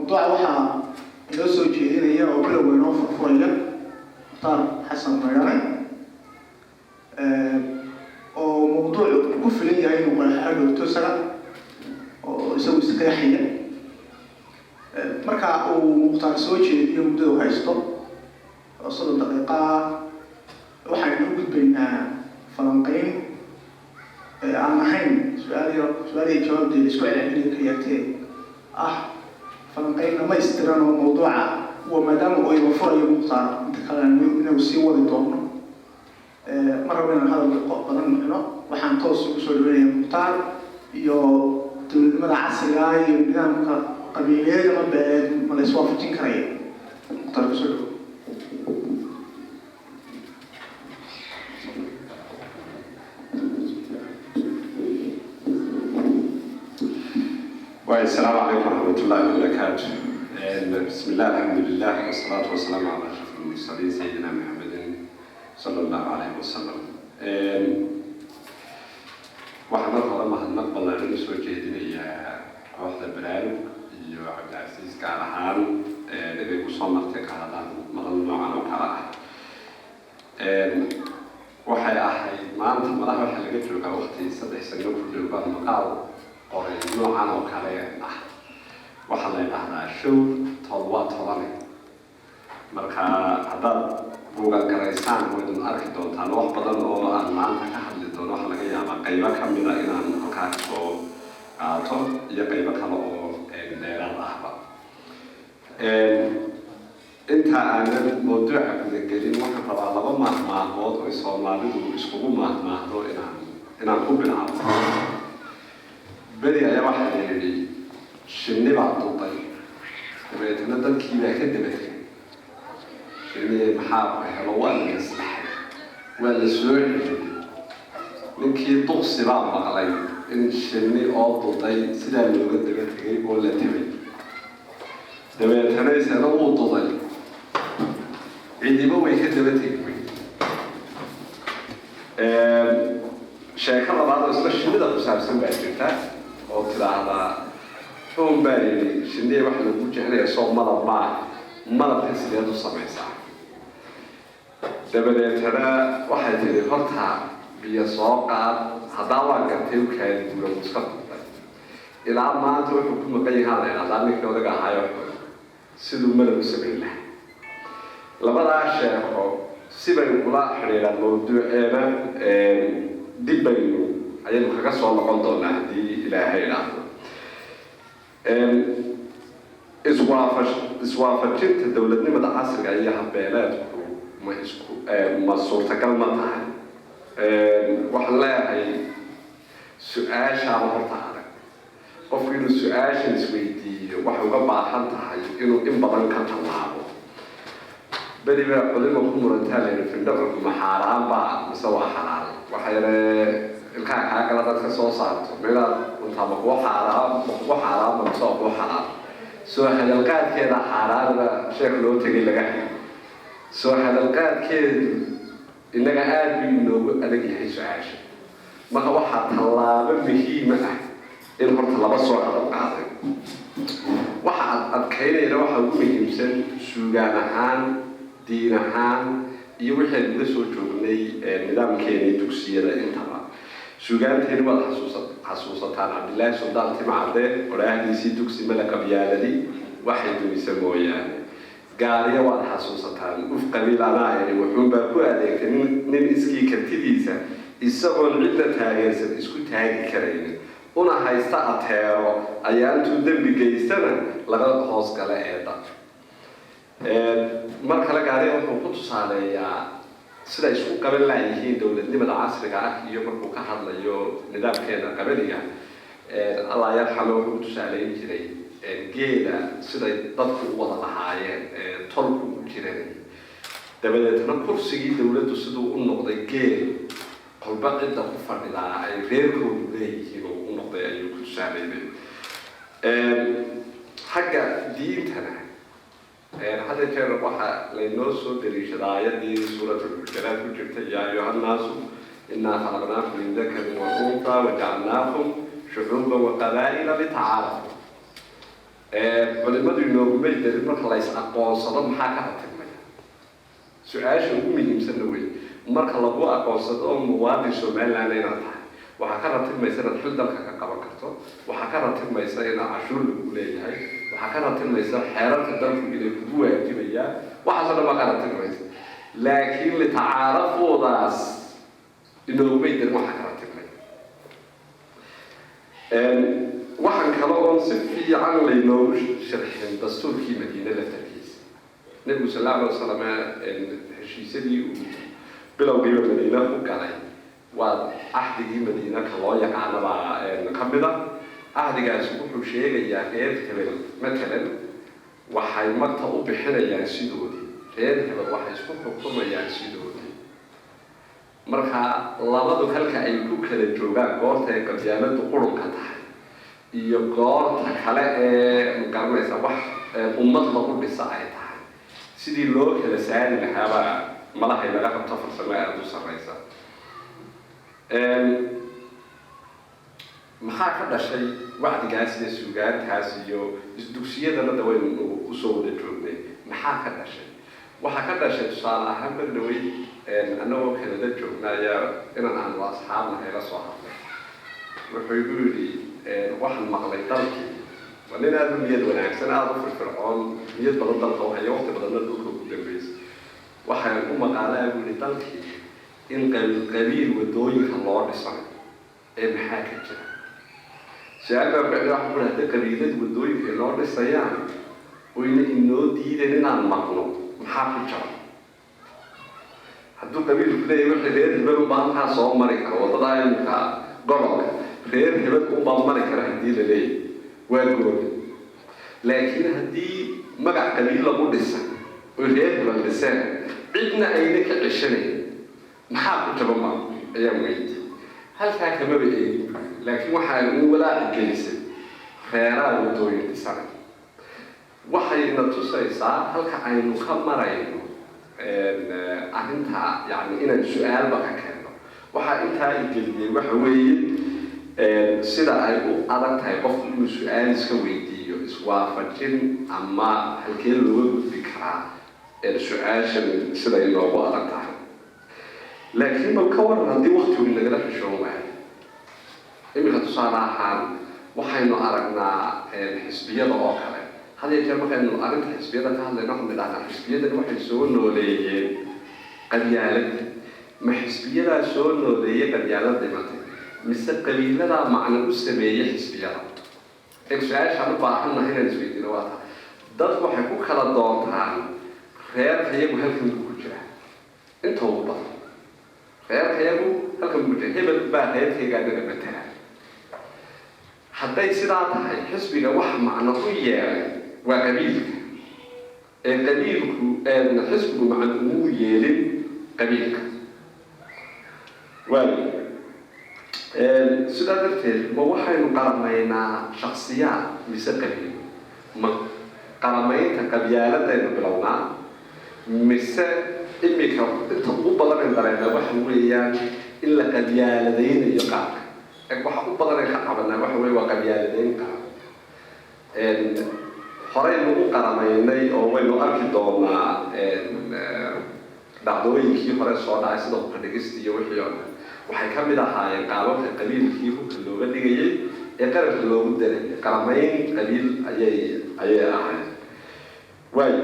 Mawduuca waxaa inoo soo jeedinaya oo bilowga inoo furfuraya Mukhtaar Xasan Maydhane, oo mawduucu ku filan yahay inuu qeexo dhowto isaga oo isagu isqeexaya. Marka uu Mukhtaar soo jeediyo muddada u haysto oo 30 daqiiqa, waxaynu u gudbaynaa falanqeyn aan ahayn su-aal su-aal iyo jawaabteeda isku celcelinayo kaliyaatee ah, falanqeyn dhamaystiran oo mawduuca wa maadaama uu iba furayo Mukhtaar, inta kalena inagu sii wadi doono. Ma rabo inaan hadal badan micno. Waxaan toos ugu soo dhaweynaya Mukhtaar iyo dowladnimada casriga iyo nidaamka qabiileed ama beeleed ma la iswaafajin karaya. Mukhtaar, kusoo dhawo. السلام عليكم ورحمة الله وبركاته. بسم الله، الحمد لله، والصلاة والسلام على أشرف المرسلين سيدنا محمد صلى الله عليه وسلم. Waxaan marka hore mahadnaq ballaaran usoo jeedinayaa kooxda Baraarug iyo Cabdicasiis gaar ahaan inay kusoo marti qaadaan madal noocan oo kale ah. Waxay ahayd maanta madaxa waxaa laga joogaa waqti 3 sano ku dhow baan maqaal qoray noocan oo kale ah. Waxaa la yidhaahdaa "Show tol waa tolane". Marka haddaad buuga garaysaan, waydun arki doontaan wax badan oo aan maanta ka hadli doono. Waxaa laga yaabaa qaybo ka mida inaan halkaa kasoo qaato iyo qaybo kale oo dheeraad ahba. Inta aanan mawduuca gudagelin, waxaan rabaa laba maahmaahood oo Soomaalidu iskugu maahmaahdo inaan ku bilaabo. Beri ayaa waxaa la yidhi shinni baa duday, dabeetna dadkii baa ka daba tegay. "Shinniyay, maxaa ku helo?" Waa la maslaxay, waa la soo celiyey. Ninkii duqsi baa maqlay in shinni oo duday sidaa looga daba tegay oo la tabay. Dabeetana isana wuu duday, cidiba way ka daba tegi wey. Sheeko labaad oo isla shinnida ku saabsan baa jirta oo tidhaahdaa, uun baa yidhi, "Shinniya waxa lagu jecelaya soo malab maaha? Malabka sideed u samaysaa?" Dabadeetana waxay tidhi, "Horta biyo soo qaad." "Haddaa waan gartay, u kaadi buura." Wuu iska duday. Ilaa maanta wuxuu ku maqan yahaa la idhahdaa ninkii odaga ahaayo siduu malab u samayn lahaa. Labadaa sheeko sibay ula xidhiidhaan mawduuceena, dib baynu ayaynu kaga soo noqon doonaa haddii Ilaahay idhaahdo. Iswaafajinta dowladnimada casriga iyo habbeeleedku ma isku ma suurtagal ma tahay? Waxaan leeyahay su-aashaaba horta adag. Qofku inuu su-aashan isweydiiyo waxay uga baahan tahay inuu in badan ka tallaabo. Beri baa culimo ku murantaa la yidhi, findhicilku ma xaaraan baa mise waa xalaal? Waxayna ilkaha kaa gala dadka soo saarto meelaad cuntaa ma kugu xaaraan, ma kugu xaaraanba mise waa kugu xalaal? Soo hadalqaadkeeda xaaraanba sheekh loo tegay laga hayo. Soo hadalqaadkeedu innaga aada buu inoogu adag yahay su-aasha. Marka waxaa tallaabo muhiima ah in horta laba soo hadal qaaday. Waxa aad adkaynayna waxaa ugu muhiimsan suugaan ahaan, diin ahaan iyo wixii aynu la soo joognay nidaamkeenii dugsiyada intaba. Suugaanteeni waad xasuusataan, Cabdillaahi Suldaan Timcade odhaahdiisii "Dugsi male qabyaaladi waxay dumisa mooyaane". Gaariyo waad xasuusataan, "Uf qabiil anaa iri wuxuunbaa ku adeegtay nin iskii kartidiisa isagoon cidna taageersan isku taagi karaynin una haysta ateero ayaa intuu dembi geystana laga hoos gala eedda". Mar kale Gaariya wuxuu ku tusaaleeyaa sida isku qaban laayihiin dowladnimada casriga ah iyo markuu ka hadlayo nidaamkeena qabaniga, Allah yarxame, wuxuu ku tusaaleyn jiray geela siday dadku u wada lahaayeen, tolku u jiranay, dabadeetna kursigii dowladdu siduu u noqday geel qolba cidda ku fadhidaa ay reerkoodu leeyihiin oo u noqday ayuu ku tusaaleynay. Xagga diintana, hadda jeer waxaa laynoo soo daliishadaa aayadii Suurat Alxujaraat ku jirta, "يا أيها الناس إنا خلقناكم من ذكر وأنثى وجعلناكم شعوبا وقبائل لتعارفوا". Culimadu inoogumay darin marka la is aqoonsado maxaa ka ratigmaya. Su-aasha ugu muhiimsanna wey, marka lagu aqoonsado oo muwaadin Somaliland inaad tahay, waxaa ka ratibmaysa inaad xil dalka ka qaban karto, waxaa ka ratibmaysa inaad cashuur lagu leeyahay, waxaa ka ratibmaysa xeerarka dalku inay kugu waajibayaan. Waxaasoo dhan baa ka ratibmaysa. Laakiin litacaarafuudaas inoogumay darin waxaa ka ratibmaya. Waxaan kale oon si fiican laynoogu sharxin dastuurkii Madiine laftarkiisa. Nebigu sal alla alay wasalam heshiisyadii uu bilowgiiba Madiine ku galay waa cahdigii Madiine ka loo yaqaano baa ka mid a. Cahdigaasi wuxuu sheegayaa reer hebel matalan waxay magta u bixinayaan sidoodii, reer hebel waxay isku xukumayaan sidoodii. Marka labadu halka ay ku kala joogaan, goorta ay qabyaaladu qurunka tahay iyo goorta kale ee magaranaysa wax ummad lagu dhisa ay tahay, sidii loo kala saari lahaabaa malahay laga qabto farsamo aada u sarreysa. Maxaa ka dhashay wacdigaas iyo suugaantaas iyo isdugsiyadana da waynu usoo wada joognay? Maxaa ka dhashay? Waxaa ka dhashay, tusaale ahaan, mar dhawey annagoo Kanada joogna ayaa inan aanu asxaabnahay la soo hadlay. Wuxuu igu yidhi, "Waxaan maqlay dalkii." Waa nin aada u niyad wanaagsan, aada u firfircoon, niyad badan dalka u haya, waqti badanna dhulka ugu dambeysay. "Waxaan u maqaalaa," buu yihi, "dalkii in qabiil qabiil wadooyinka loo dhisanayo, ee maxaa ka jira?" Su-aal baa ku waxaan ku hadday qabiilada wadooyinka inoo dhisayaan oyna inoo diideen inaan maqno, maxaa ku jira? Hadduu qabiilku leeyahay wixii reer hebel unbaa halkaa soo mari kara, waddadaa iminka gobolka reer hebel unbaa mari kara haddii la leeyahay, waa gooni. Laakiin haddii magac qabiil lagu dhisay oy reer hebel dhiseen, cidna ayna ka ceshanayn, maxaa ku jaban baa ayaan weydiiyey. Halkaa kamaba eegin, laakiin waxaa uu walaaci gelisay reeraha wadooyin dhisanay. Waxayna tusaysaa halka aynu ka marayno arrinta, yani inaan su-aalba ka keeno. Waxaa intaa igeliyey waxa weeye sida ay u adag tahay qofku inuu su-aal iska weydiiyo, iswaafajin ama halkee looga gudbi karaa su-aashan, siday noogu adag tahay. Laakiin bal ka waran haddii waktigu inagala xishoon waayo? Iminka tusaale ahaan waxaynu aragnaa xisbiyada oo kale. Had iyo jeer markaynu arrinta xisbiyada ka hadlayno, waxaynu idhahnaa xisbiyadan waxay soo nooleeyeen qabyaaladda. Ma xisbiyadaa soo nooleeyey qabyaalad dhimatay, mise qabiiladaa macno u sameeyey xisbiyada? Ee su-aashaan u baahannahay inaan isweydiino waa taa. Dadku waxay ku kala doontaan reerka iyagu halkan buu ku jiraa. Inta ugu badan reerka iyagu halkan buu ku jira, hebel baa reerkayga anaga matala. Hadday sidaa tahay, xisbiga wax macno u yeelay waa qabiilka, ee qabiilku xisbigu macno umuu yeelin qabiilka. Waayo, sidaa darteed ma waxaynu qaramaynaa shaksiyaad mise qabiil? Ma qaramaynta qabyaaladaynu bilownaa, mise imika inta ugu badan ay dareennaa waxa weeyaan in la qabyaaladaynayo qaabka? Waxa u badan ay ka cabanaa waxa weeye waa qabyaaladeyn qaab. Horeynu u qaramaynay oo waynu arki doonaa dhacdooyinkii hore soo dhacay, sida hubka dhigista iyo wixii oo dhan, waxay ka mid ahaayeen qaababka qabiilkii hubka looga dhigayay ee qaranka loogu darayay. Qaramayn qabiil ayay ahayd. Waayo,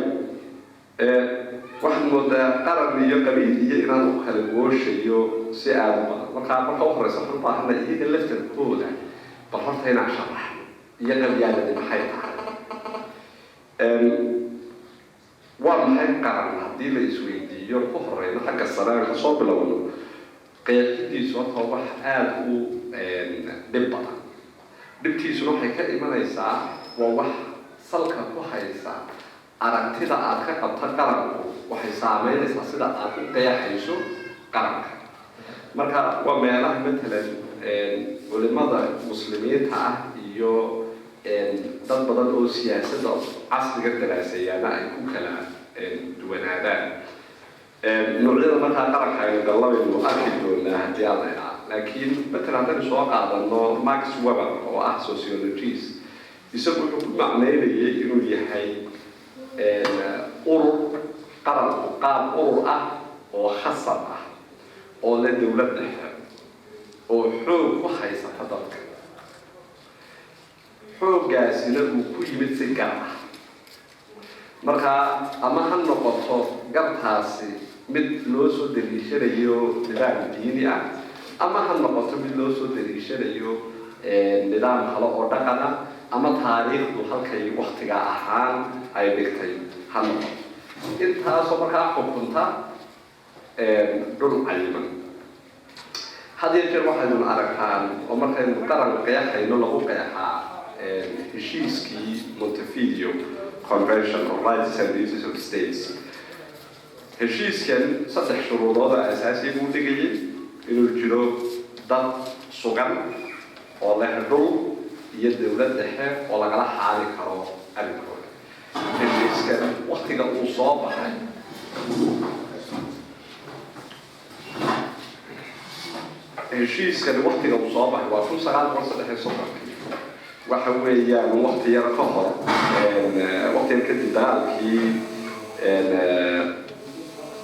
waxaad moodaa qaran iyo qabiil iyo inaan u kala gooshayo si aada u badan. Markaa marka u horeysa waxaan u baahanay iyaga laftarkooda bal horta inaan sharaxno iyo qabyaaladi maxay tahay. Waa maxay qaran haddii la isweydiiyo, ku horeyno xagga sare aan kasoo bilowno qeexidiisu, horta wax aada u dhib badan. Dhibtiisuna waxay ka imanaysaa waa wax salka ku haysa aragtida aad ka qabta qaranku. Waxay saameynaysaa sida aad u qeexayso qaranka. Marka waa meelaha matalan culimada muslimiinta ah iyo dad badan oo siyaasadda casriga daraaseeyaana ay ku kala duwanaadaan noocyada. Markaa qaranka aynu gallabaynu arki doonaa haddii aan laydhaa. Laakiin matalan haddaynu soo qaadano Max Weber oo ah sociologist. Isagu wuxuu ku macnaynayay inuu yahay urur qaranku, qaab urur ah oo khasab ah oo leh dowlad dhexe oo xoog ku haysata dadka, xooggaasina uu ku yimid si gar ah. Marka ama ha noqoto gartaasi mid loo soo daliishanayo nidaam diini ah, ama ha noqoto mid loo soo daliishanayo nidaam kale oo dhaqan ah, ama taariikhdu halkay waktiga ahaan ay dhigtay ha noqoto, intaasoo markaa xukunta dhul cayiman. Had iyo jeer waxaynu aragtaan oo markaynu qaran qeexayno lagu qeexaa heshiiskii Montevideo Convention on Rights and Duties of States. Heshiiskan saddex shuruudood oo asaasiya buu dhigayay: inuu jiro dad sugan oo leh dhul iyo dowlad dhexe oo lagala xaali karo arrinkooda. Heshiiskan waktiga uu soo baxay, heshiiskan waktiga uu soo baxay waa 1933-kii. Waxa weeyaan wakti yar ka hor, wakti yar kadib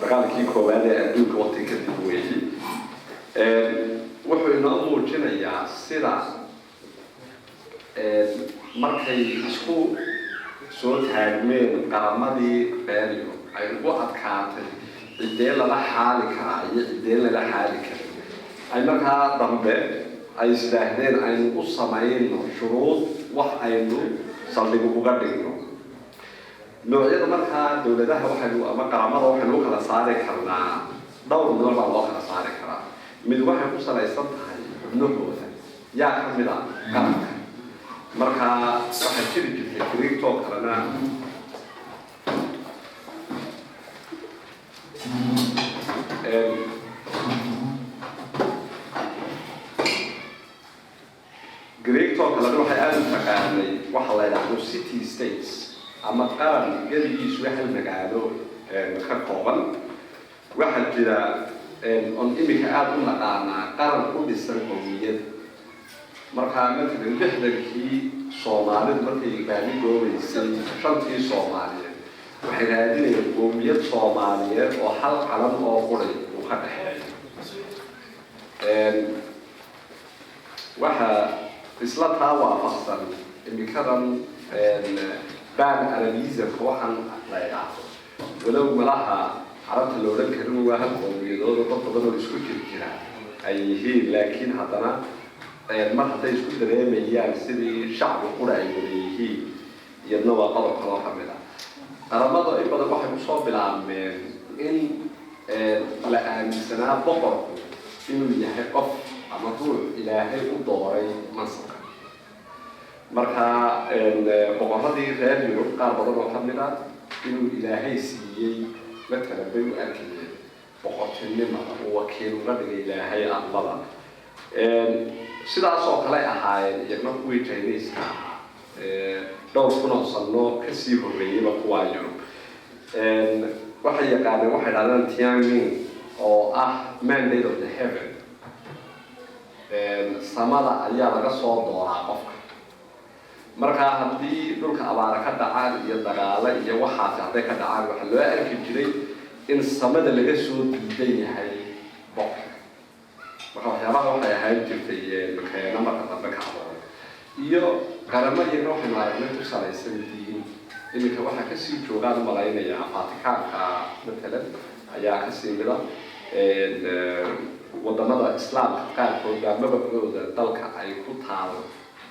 dagaalkii koowaad ee adduunka, wakti kadib weeyi. Wuxuu inoo muujinayaa sida markay isku soo taagmeen qaramadii reer Yurub ay ugu adkaatay ciddee lala xaali karaa iyo ciddee lala xaali karin, ay markaa dambe ay isdhaahdeen aynu u samayno shuruud wax aynu saldhig uga dhigno. Noocyada markaa dowladaha waxaynu ama qaramada waxaynu u kala saari karnaa dhowr nooc baa loo kala saari karaa. Mid waxay ku salaysan tahay xubnahooda, yaa ka mid a qaranka. Marka waxaa jiri jirtay Greegtoo kalena Greegtoo kalena waxay aada u taqaanay waxa la yidhaahdo city states ama qaran geligiisu hal magaalo ka kooban. Waxaa jira oon imika aada u naqaanaa qaran ku dhisan qowmiyad. Markaa matalan 60-kii Soomaalidu markay baadi goobaysay shantii Soomaaliyeed, waxay raadinayeen qowmiyad Soomaaliyeed oo hal calan oo quray uu ka dhexeeyo. Waxaa isla taa waafaqsan imikadan Pan Arabismka waxaan la idhaahdo, walow malaha carabta la odhan karin waa hal qowmiyadood oo dad badan oo isku jir jira ay yihiin, laakiin haddana mar hadday isku dareemayaan sidii shacbi qura ay wada yihiin, iyadna waa qodob kaloo ka mid ah. Qaramada in badan waxay kusoo bilaabmeen in la aaminsanaa boqorku inuu yahay qof ama ruux Ilaahay u dooray mansabka. Marka boqoradii reer Yurub qaar badan oo ka mid ah inuu Ilaahay siiyey matalan bay u arkayeen boqortinimada, uu wakiil uga dhigay Ilaahay aqbada. Sidaas oo kale ahaayeen iyagna kuwii Chinese-ka ahaa dhowr kun oo sano kasii horreeyeyba kuwaa Yurub. Waxay yaqaaneen waxay dhahdaan Tianming oo ah mandate of the heaven, samada ayaa laga soo dooraa qofka. Markaa haddii dhulka abaara ka dhacaan iyo dagaalo iyo waxaasi hadday ka dhacaan, waxaa loo arki jiray in samada laga soo diidan yahay boqorka. Marka waxyaabaha waxay ahaan jirtay keena marka dambe kacdoon iyo qaramo. Iyagna waxaynu aragnay ku salaysan diin. Iminka waxaa kasii joogaan umalaynayaa Fatikaanka matalan ayaa kasii mida. Wadamada Islaamka qaarkood baa mabacooda dalka ay ku taalo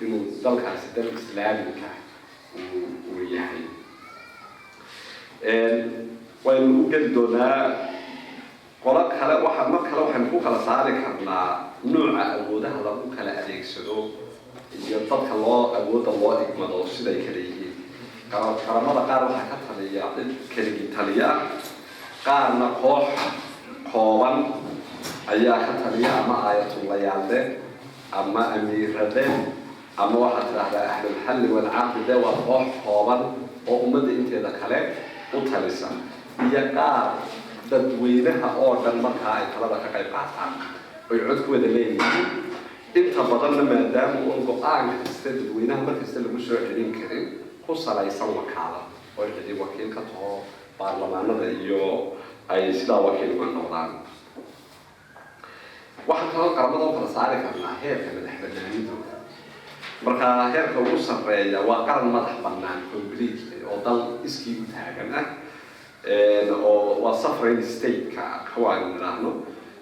inuu dalkaasi dal Islaamika uu yahay. Waynu u geli doonaa qolo kale. Waxa mar kale waxaynu ku kala saari karnaa nuuca awoodaha lagu kala adeegsado iyo dadka loo awoodda loo igmado siday kala yihiin. Qaramada qaar waxaa ka taliya cid keligii taliya ah, qaarna koox kooban ayaa ka taliya, ama aayatullayaale ama amiirade ama waxaad tidhaahdaa ahlulxalli walcaqdi de, waa koox kooban oo ummadda inteeda kale u talisa, iyo qaar dadweynaha oo dhan markaa ay talada ka qayb qaataan oy cod ku wada leeyihiin. Inta badanna, maadaama uun go-aan kasta dadweynaha markasta lagu soo celin karin, ku salaysan wakaalad oo cidi wakiil ka taho, baarlamaanada iyo ay sidaa wakiil uga noqdaan. Waxaan kaloo qaramada u kala saari karnaa heerka madax banaanidooda. Marka heerka ugu sarreeya waa qaran madax bannaan completely oo dal iskii u taagan ah, oo waa sovereign state-ka kuwa aynu nidhaahno,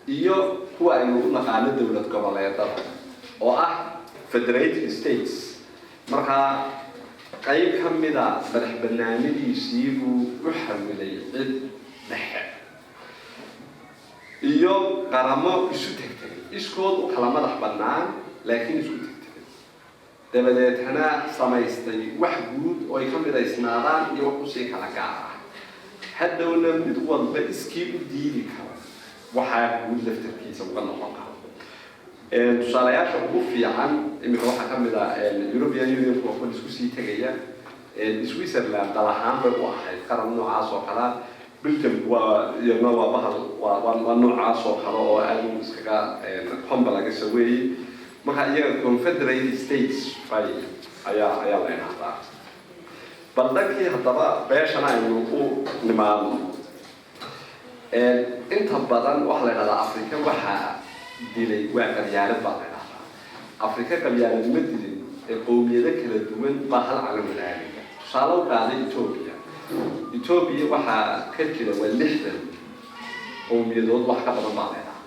iyo kuwa aynu u naqaano dowlad goboleedada oo ah federated states. Marka qayb ka mida madax banaanidiisii buu u xawilay cid dhexe, iyo qaramo isu tegtegay, iskood u kala madax bannaan laakiin isku tegtegay, dabadeetana samaystay wax guud oo ay ka midaysnaadaan iyo wax usii kala gaar ah, hadhowna mid walba iskii u diidi karo waxaa guud laftarkiisa uga noqon karo. Tusaalayaasha ugu fiican iminka waxaa ka mid ah European Union, kuwa kuwa isku sii tegaya. Switzerland dal ahaan bay u ahayd qaran noocaas oo kalea. Belgium waa iyadna waa bahal waa noocaas oo kale oo aada u iskaga complex weeye. Marka iyaga confederated states bay ayaa la idhahdaa. Bal dhankii haddaba beeshana aynu u nimaadno. Inta badan waxaa la idhahdaa Afrika waxaa dilay waa qabyaalad baa la idhahdaa. Afrika qabyaalad ma dilin ee qowmiyado kala duwan baa hal calan wadaagaya. Tusaale u qaaday Ethiopia. Ethiopia waxaa ka jira waa 60 qowmiyadood, wax ka badan baa la idhahaa.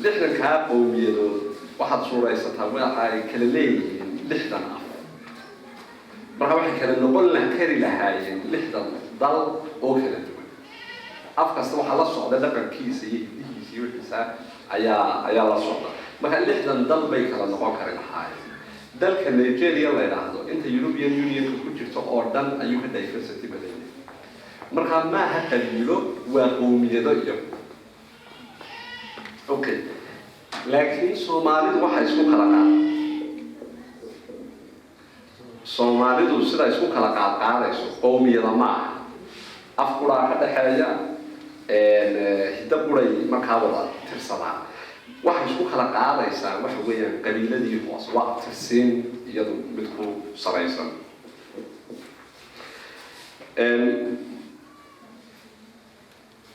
60-kaa qowmiyadood waxaad suuraysataa waxa ay kala leeyihiin 60 af. Marka waxay kala noqon kari lahaayeen 60 dal oo kala duwan. Af kasta waxaa la socda dhaqankiisa iyo hiddihiisa iyo wixiisa ayaa la socda. Marka 60 dal bay kala noqon kari lahaayeen. Dalka Nigeria la yidhaahdo inta European Unionka ku jirto oo dhan ayuu ka diversity badan yahay. Marka maaha qabiilo, waa qowmiyado iyo okay. Laakiin Soomaalidu waxay isku kala qaad Soomaalidu sida isku kala qaadqaadayso qowmiyada ma aha. Af quraa ka dhexeeya, hiddo quray markaa wada tirsadaan. Waxay isku kala qaadaysaa waxa weeyaan qabiiladii hoose, waa abtirsiin iyadu mid ku salaysan.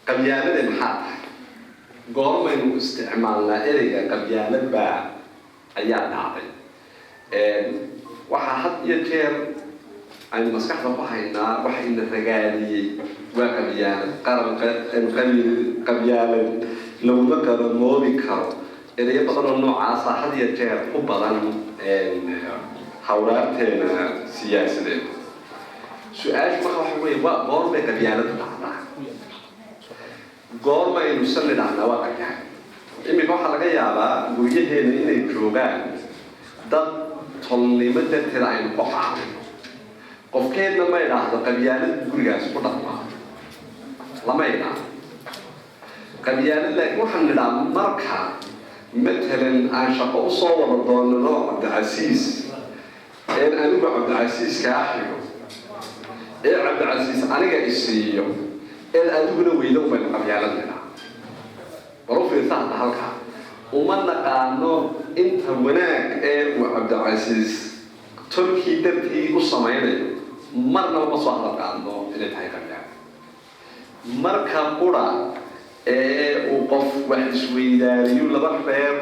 Qabyaalade maxaa tahay? Goormaynu isticmaalnaa ereyga qabyaalad baa ayaa dhacday? Waxaa had iyo jeer aynu maskaxda ku haynaa waxa ina ragaadiyey waa qabyaalad. Qaran qabiil qabyaalad laguma qaramoobi karo. Ereyo badan oo noocaasa had iyo jeer ku badan hawraarteena siyaasadeed. Su-aashu marka waxa weeye, waa goormay qabyaaladu dhacdaa? Goormaynu san nidhahnaa waa qabyaalad? Iminka waxaa laga yaabaa guryaheena inay joogaan dad tolnimo darteed aynu ku caawino. Qofkeedna ma idhaahdo qabyaalad gurigaas ku dhaqmaa, lama idhaahdo qabyaalad. Laakiin waxaan nidhaa marka matalan aan shaqo usoo wada doonano Cabdicasiis, een anigu Cabdicasiis kaa xigo, ee Cabdicasiis aniga isiiyo, een adiguna weydo, ubaynu qabyaalad nidhaa. Bal u fiirsa hadda halkaa, uma naqaano inta wanaag ee uu Cabdicasiis tolkii dartii u samaynayo. Marnaba ma soo hadal qaadno inay tahay qabyaalad. Marka qura ee uu qof wax isweydaariyo, laba reer,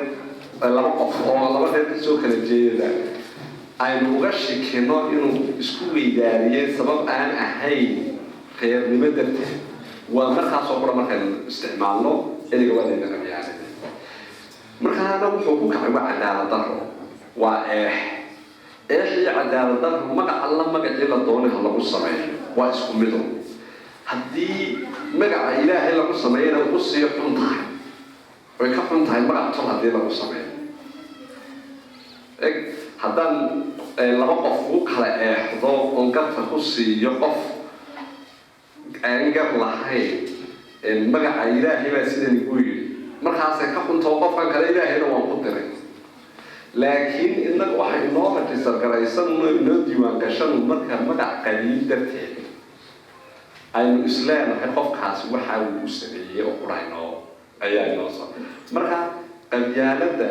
laba qof oo laba reer kasoo kala jeeda, aynu uga shikino inuu isku weydaariyey sabab aan ahayn reernimo darteed, waa markaasoo qura markaynu isticmaalno ereyga waa layna qabyaalada. Markaana wuxuu ku kacay waa cadaalad daro, waa eex. Eex iyo cadaalad daro magac alla magacii la doonay ha lagu sameeyo, waa isku mido. Haddii magaca Ilaahay lagu sameeyana ugu sii xun tahay, way ka xun tahay magac tol haddii lagu sameeyo. Eg, haddaan laba qof u kala eexdo oon garta ku siiyo qof aan gar lahayn, magaca Ilaahay baa sidan igu yidhi, markaasay ka xuntao qofkan kale Ilaahayna waan ku diray. Laakiin innaga waxay inoo register garaysan, inoo diiwaan gashan, marka magac qabiil darteed aynu isleenahay qofkaasi waxa uu u sameeyey oo qura inoo ayaa inoo soo. Marka qabyaaladda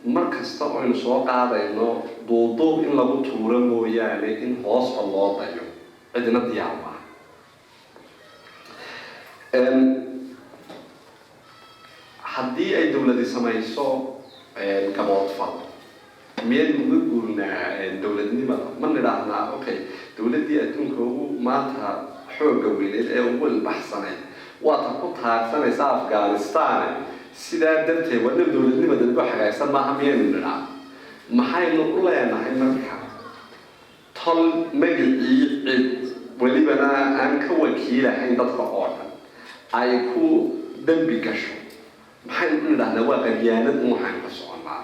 Mar kasta oynu soo qaadayno duuduub in lagu tuuro mooyaane, in hoosba loo dayo cidina diyaar maaha. Haddii ay dowladi samayso gaboodfal, miyaynu uga guurnaa dowladnimada? Ma nidhaahnaa, "Okay, dowladdii adduunka ugu maanta xoogga weyneed ee ugu ilbaxsanayd waata ku taagsanaysa Afghanistan, sidaa darteed waa ina dowladnimada lagu hagaagsan maaha"? Miyaynu nidhaa? Maxaynu u leenahay marka tol magacii cid welibana aan ka wakiilahayn dadka oo dhan ay ku dembi gasho? Maxaynu u nidhahnaa waa qabyaanad un? Waxaynu ka soconnaa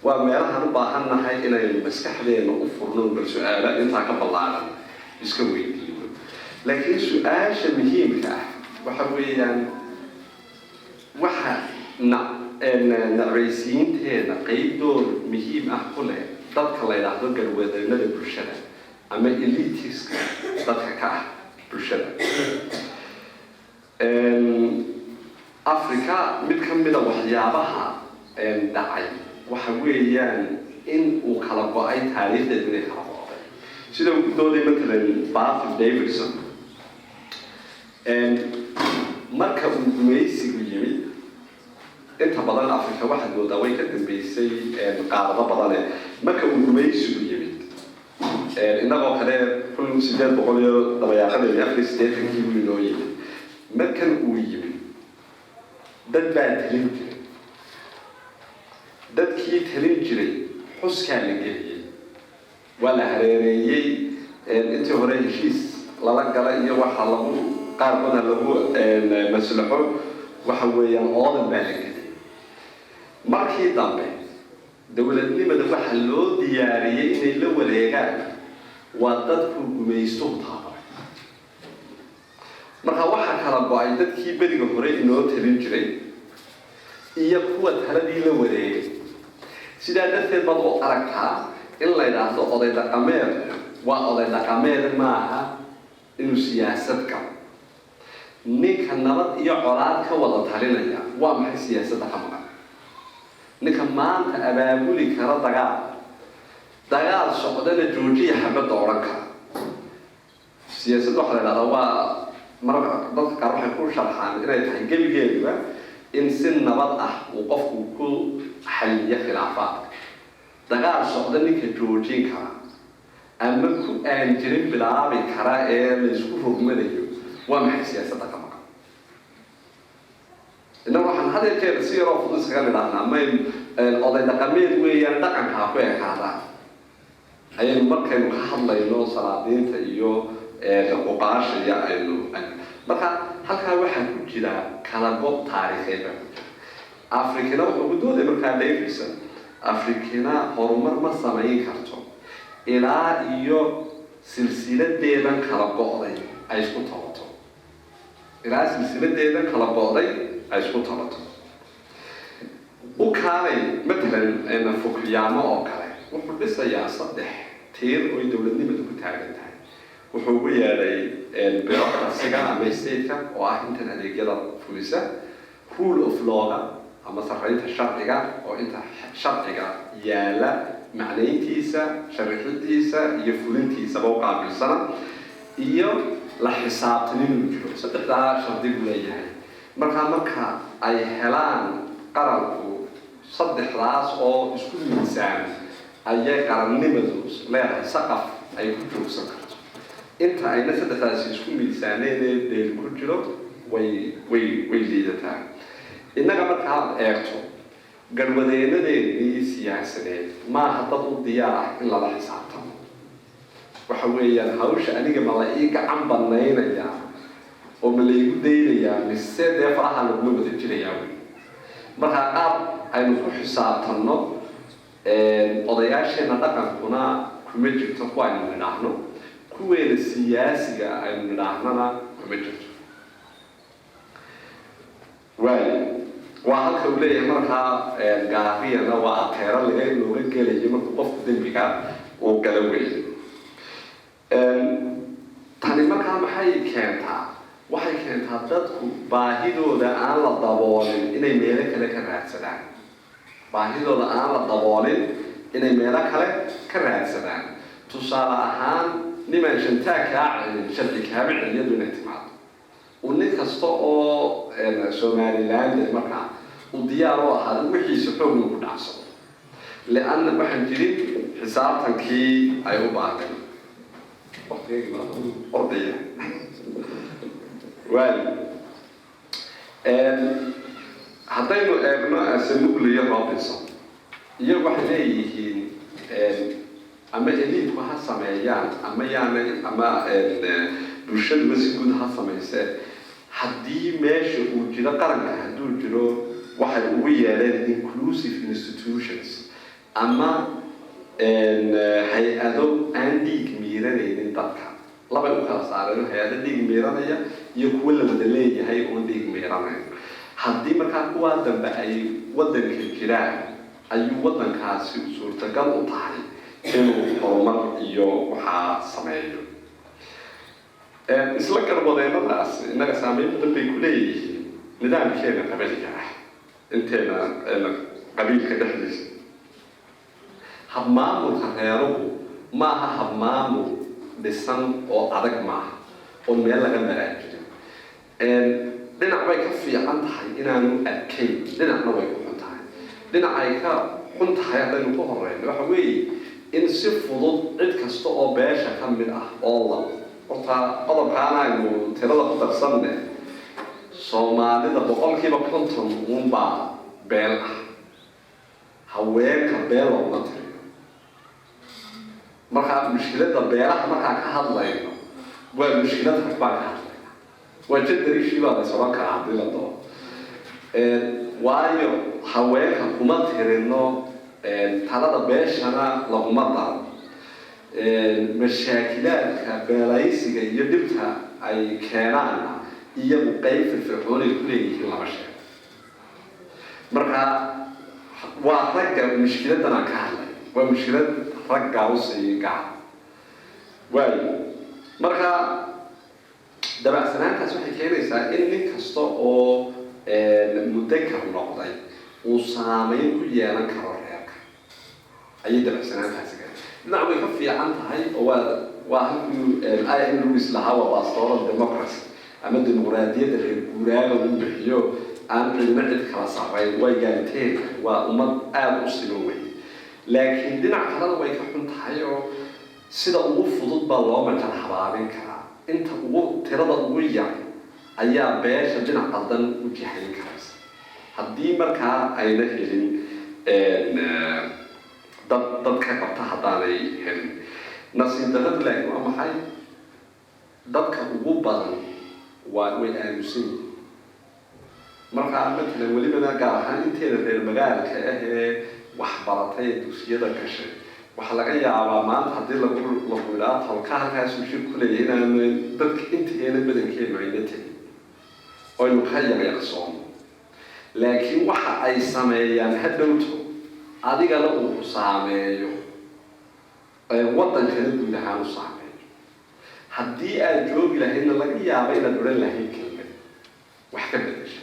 waa meelahaan u baahan nahay inaynu maskaxdeena u furno, bal su-aalo intaa ka ballaaran iska weydiino. Laakiin su-aasha muhiimka ah waxa weeyaan, waxa na nacbaysiinteena qeyb door muhiim ah ku leh dadka la yidhaahdo garwadanada bulshada ama elitiska dadka ka ah bulshada Africa. Mid ka mida waxyaabaha dhacay waxa weeyaan in uu kala go-ay taariikhdeedu, inay kala go-day, sida uu ku dooday matalan Basil Davidson. Marka uu gumaysigu yimid, inta badan Africa waxaad moodaa way ka dambeysay qaarado badane. Marka uu gumaysigu yimid innagoo kale 1800 iyo dabayaaqadeedii, 84-kii buu inoo yimid. Markan uu yimid, dad baa talin jiray. Dadkii talin jiray xuskaa la geliyey, waa la hareereeyey. Intii hore heshiis lala gala iyo waxa lagu qaarkood ha lagu maslaxo, waxa weeyaan oodan baa la geliyey. Markii dambe dowladnimada waxa loo diyaariyey inay la wareegaan waa dadku gumaystuhu taabaray. Marka waxaa kala go-ay dadkii beriga hore inoo talin jiray iyo kuwa taladii la wareegay. Sidaa darteed baad u aragtaa in la yidhaahdo oday dhaqameed waa oday dhaqameed, maaha inuu siyaasad galo. Ninka nabad iyo colaad ka wada talinaya waa maxay siyaasadda ka maqan? Ninka maanta abaabuli kara dagaal, dagaal socdana joojiya xabadda odhan kara, siyaasadda waxaa la idhahdaa waa mar dadka qaar waxay ku sharxaan inay tahay gebigeeduba in si nabad ah uu qofku ku xalliyo khilaafaadka. Dagaal socda ninka joojin kara ama ku aan jirin bilaabi kara ee la isku rogmanayo, waa maxay siyaasadda ka maqan? Innagu waxaan had iyo jeer si yaroo fudud iskaga nidhahnaa, may, oday dhaqameed weeyaan, dhaqankaa ku ekaadaan ayaynu markaynu ka hadlayno salaadiinta iyo cuqaasha iyo aynu. Marka halkaa waxaa ku jira kala go taariikheed baa ku jira. Afrikina wuxuu ku dooday markaa Davidson, Afrikina horumar ma samayn karto ilaa iyo silsiladeedan kala go'day ay isku tabato, ilaa silsiladeedan kala go'day ay isku tabato. U kaalay matalan Fukuyama oo kale, wuxuu dhisayaa saddex tiir oy dowladnimadu ku taagan tahay. Wuxuu ugu yeedhay bureaucracy-ga ama state-ka oo ah intan adeegyada fulisa, rule of law-ga ama sarreynta sharciga oo inta sharciga yaala macnayntiisa, sharaxidiisa iyo fulintiisaba u qaabilsana, iyo la xisaabtan inuu jiro. Saddexdaa shardi buu leeyahay. Markaa marka ay helaan qaranku saddexdaas oo isku miisaan, ayay qarannimadu leedahay saqaf ay ku joogsan karto. Inta ayna saddexdaasi isku miisaaneen ee dheel ku jiro, way liidataa. Innaga markaad eegto garwadeenadeennii siyaasadeed, maaha dad u diyaar ah in lala xisaabtamo. Waxa weeyaan hawsha aniga ma la ii gacan banaynayaa oo ma laygu daynayaa, mise dee faraha laguma wada jirayaa wey? Markaa qaab aynu ku xisaabtanno odayaasheena dhaqankuna kuma jirto, kuwa aynu nidhaahno, kuweena siyaasiga aynu nidhaahnana kuma jirto. Waay, waa halka uu leeyahay markaa gaariyana waa ateero laga looga gelayo markuu qofku dembiga uu galo weeye. Tani markaa maxay keentaa? Waxay keentaa dadku baahidooda aan la daboolin inay meelo kale ka raadsadaan. Baahidooda aan la daboolin inay meelo kale ka raadsadaan. Tusaale ahaan, nimaan shantaa kaa celin sharci kaama celiyadu inay timaado, uu nin kasta oo Somaliland markaa uu diyaar u ahaado wixiisa xoog inuu ku dhacsado, lianna waxaan jirin xisaabtankii ay u baahdeen. Waqtigaygi baa ordaya waali. Haddaynu eegno Acemoglu iyo Robinson, iyagu waxay leeyihiin ama elite-ku ha sameeyaan ama yaanay ama bulshaduba si guud ha samaysee, haddii meesha uu jiro qaranka, hadduu jiro waxay ugu yeedheen inclusive institutions ama hay-ado aan dhiig miiranaynin dadka, labay u kala saareen: hay-ado dhiig miiranaya iyo kuwo la wada leeyahay oon dhiig miiranayn. Haddii markaa kuwaa dambe ay waddanka jiraan, ayuu waddankaasi suurtagal u tahay inuu horumar iyo waxaa sameeyo. Isla garwadeennadaas innaga saameyn badan bay ku leeyihiin nidaamkeena qabaliga ah, inteena qabiilka dhexdiisa. Habmaamulka reeruhu maaha habmaamul dhisan oo adag, maaha oo meel laga maraa jirin. Dhinac bay ka fiican tahay inaanu adkayn, dhinacna way ku xun tahay. Dhinac ay ka xun tahay haddaynu ku horeyno, waxa weeye in si fudud cid kasta oo beesha ka mid ah oo la horta qodobkaana aynu tirada ku darsanne, Soomaalida 50% uunbaa beel ah. Haweenka beel looguma tiriyo. Markaa mushkiladda beelaha markaan ka hadlayno, waa mushkilad rag baan ka hadlayna, waa gender issue baa la is odhan karaa haddii la doono, waayo haweenka kuma tirino, talada beeshana laguma daro. Mashaakilaadka beelaysiga iyo dhibta ay keenaanna iyagu qeyb firfircoonay ku leeyihiin lama sheego. Marka waa ragga mushkiladan aan ka hadlay, waa mushkilad ragga usii gaca waayo. Marka dabacsanaantaas waxay keenaysaa in nin kasta oo mudakar noqday uu saameyn ku yeelan karo reerka ayay dabacsanaantaasi keen. Dhinac way ka fiican tahay oo waa halkii I M Lewis lahaa waa pastoral democracy ama dimuqraadiyadda reer guuraaga uu bixiyo, aan cidina cid kala sarrayn, waa egalitarian, waa ummad aada u siman wey. Laakiin dhinac kalena way ka xun tahay oo sida ugu fudud baa loo majar habaabin karaa. Inta ugu tirada ugu yar ayaa beesha dhinac qaldan u jihayn karaysa, haddii markaa ayna helin dad ka qabta, haddaanay helin. Nasiib darradu laakiin waa maxay? Dadka ugu badan way aamusan yihiin. Markaa matalan, welibana gaar ahaan inteeda reer magaalka ah ee waxbaratay ee dugsiyada gashay, waxaa laga yaabaa maanta haddii lagu idhaa tolka halkaasuu shir ku leeyahay, inaanu dadka inteena badankeenu ayna tegin oynu ka yaqyaqsoono. Laakiin waxa ay sameeyaan hadhowto adigana uu ku saameeyo, waddankana guud ahaan u saameeyo. Haddii aad joogi lahaydna, laga yaaba inaad odhan lahayd kelmad wax ka bedesha,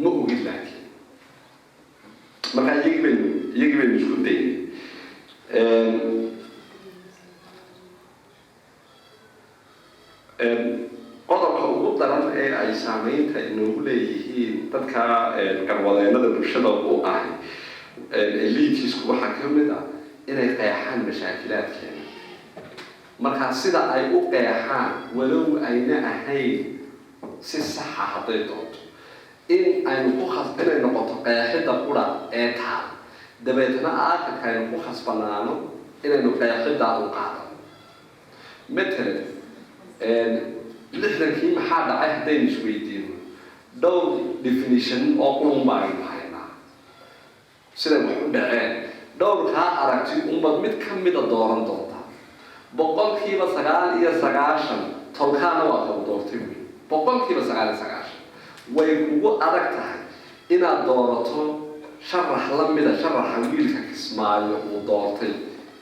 ma ogid. Laakiin marka iyagii baynu isku daynay. Qodobka ugu daran ee ay saameynta inoogu leeyihiin dadka garwadeennada bulshada u ahi, elites-ku, waxaa ka mid ah inay qeexaan mashaakilaadkeena. Markaa sida ay u qeexaan, walow ayna ahayn si saxa hadday doonto, in aynu ku khas inay noqoto qeexidda qura ee taal, dabeetna aakhirka aynu ku khasbanaano inaynu qeexiddaa u qaadano. Matalan, 60-kii maxaa dhacay haddaynu isweydiino, dhowr definition oo qurun ba aynu haynaa siday wax u dhaceen. Dhowrkaa aragti unbaad mid ka mida dooran doontaa. 99% tolkaana waa kala doortay wey. 99% way kugu adag tahay inaad doorato sharax la mida sharaxa wiilka Kismaayo uu doortay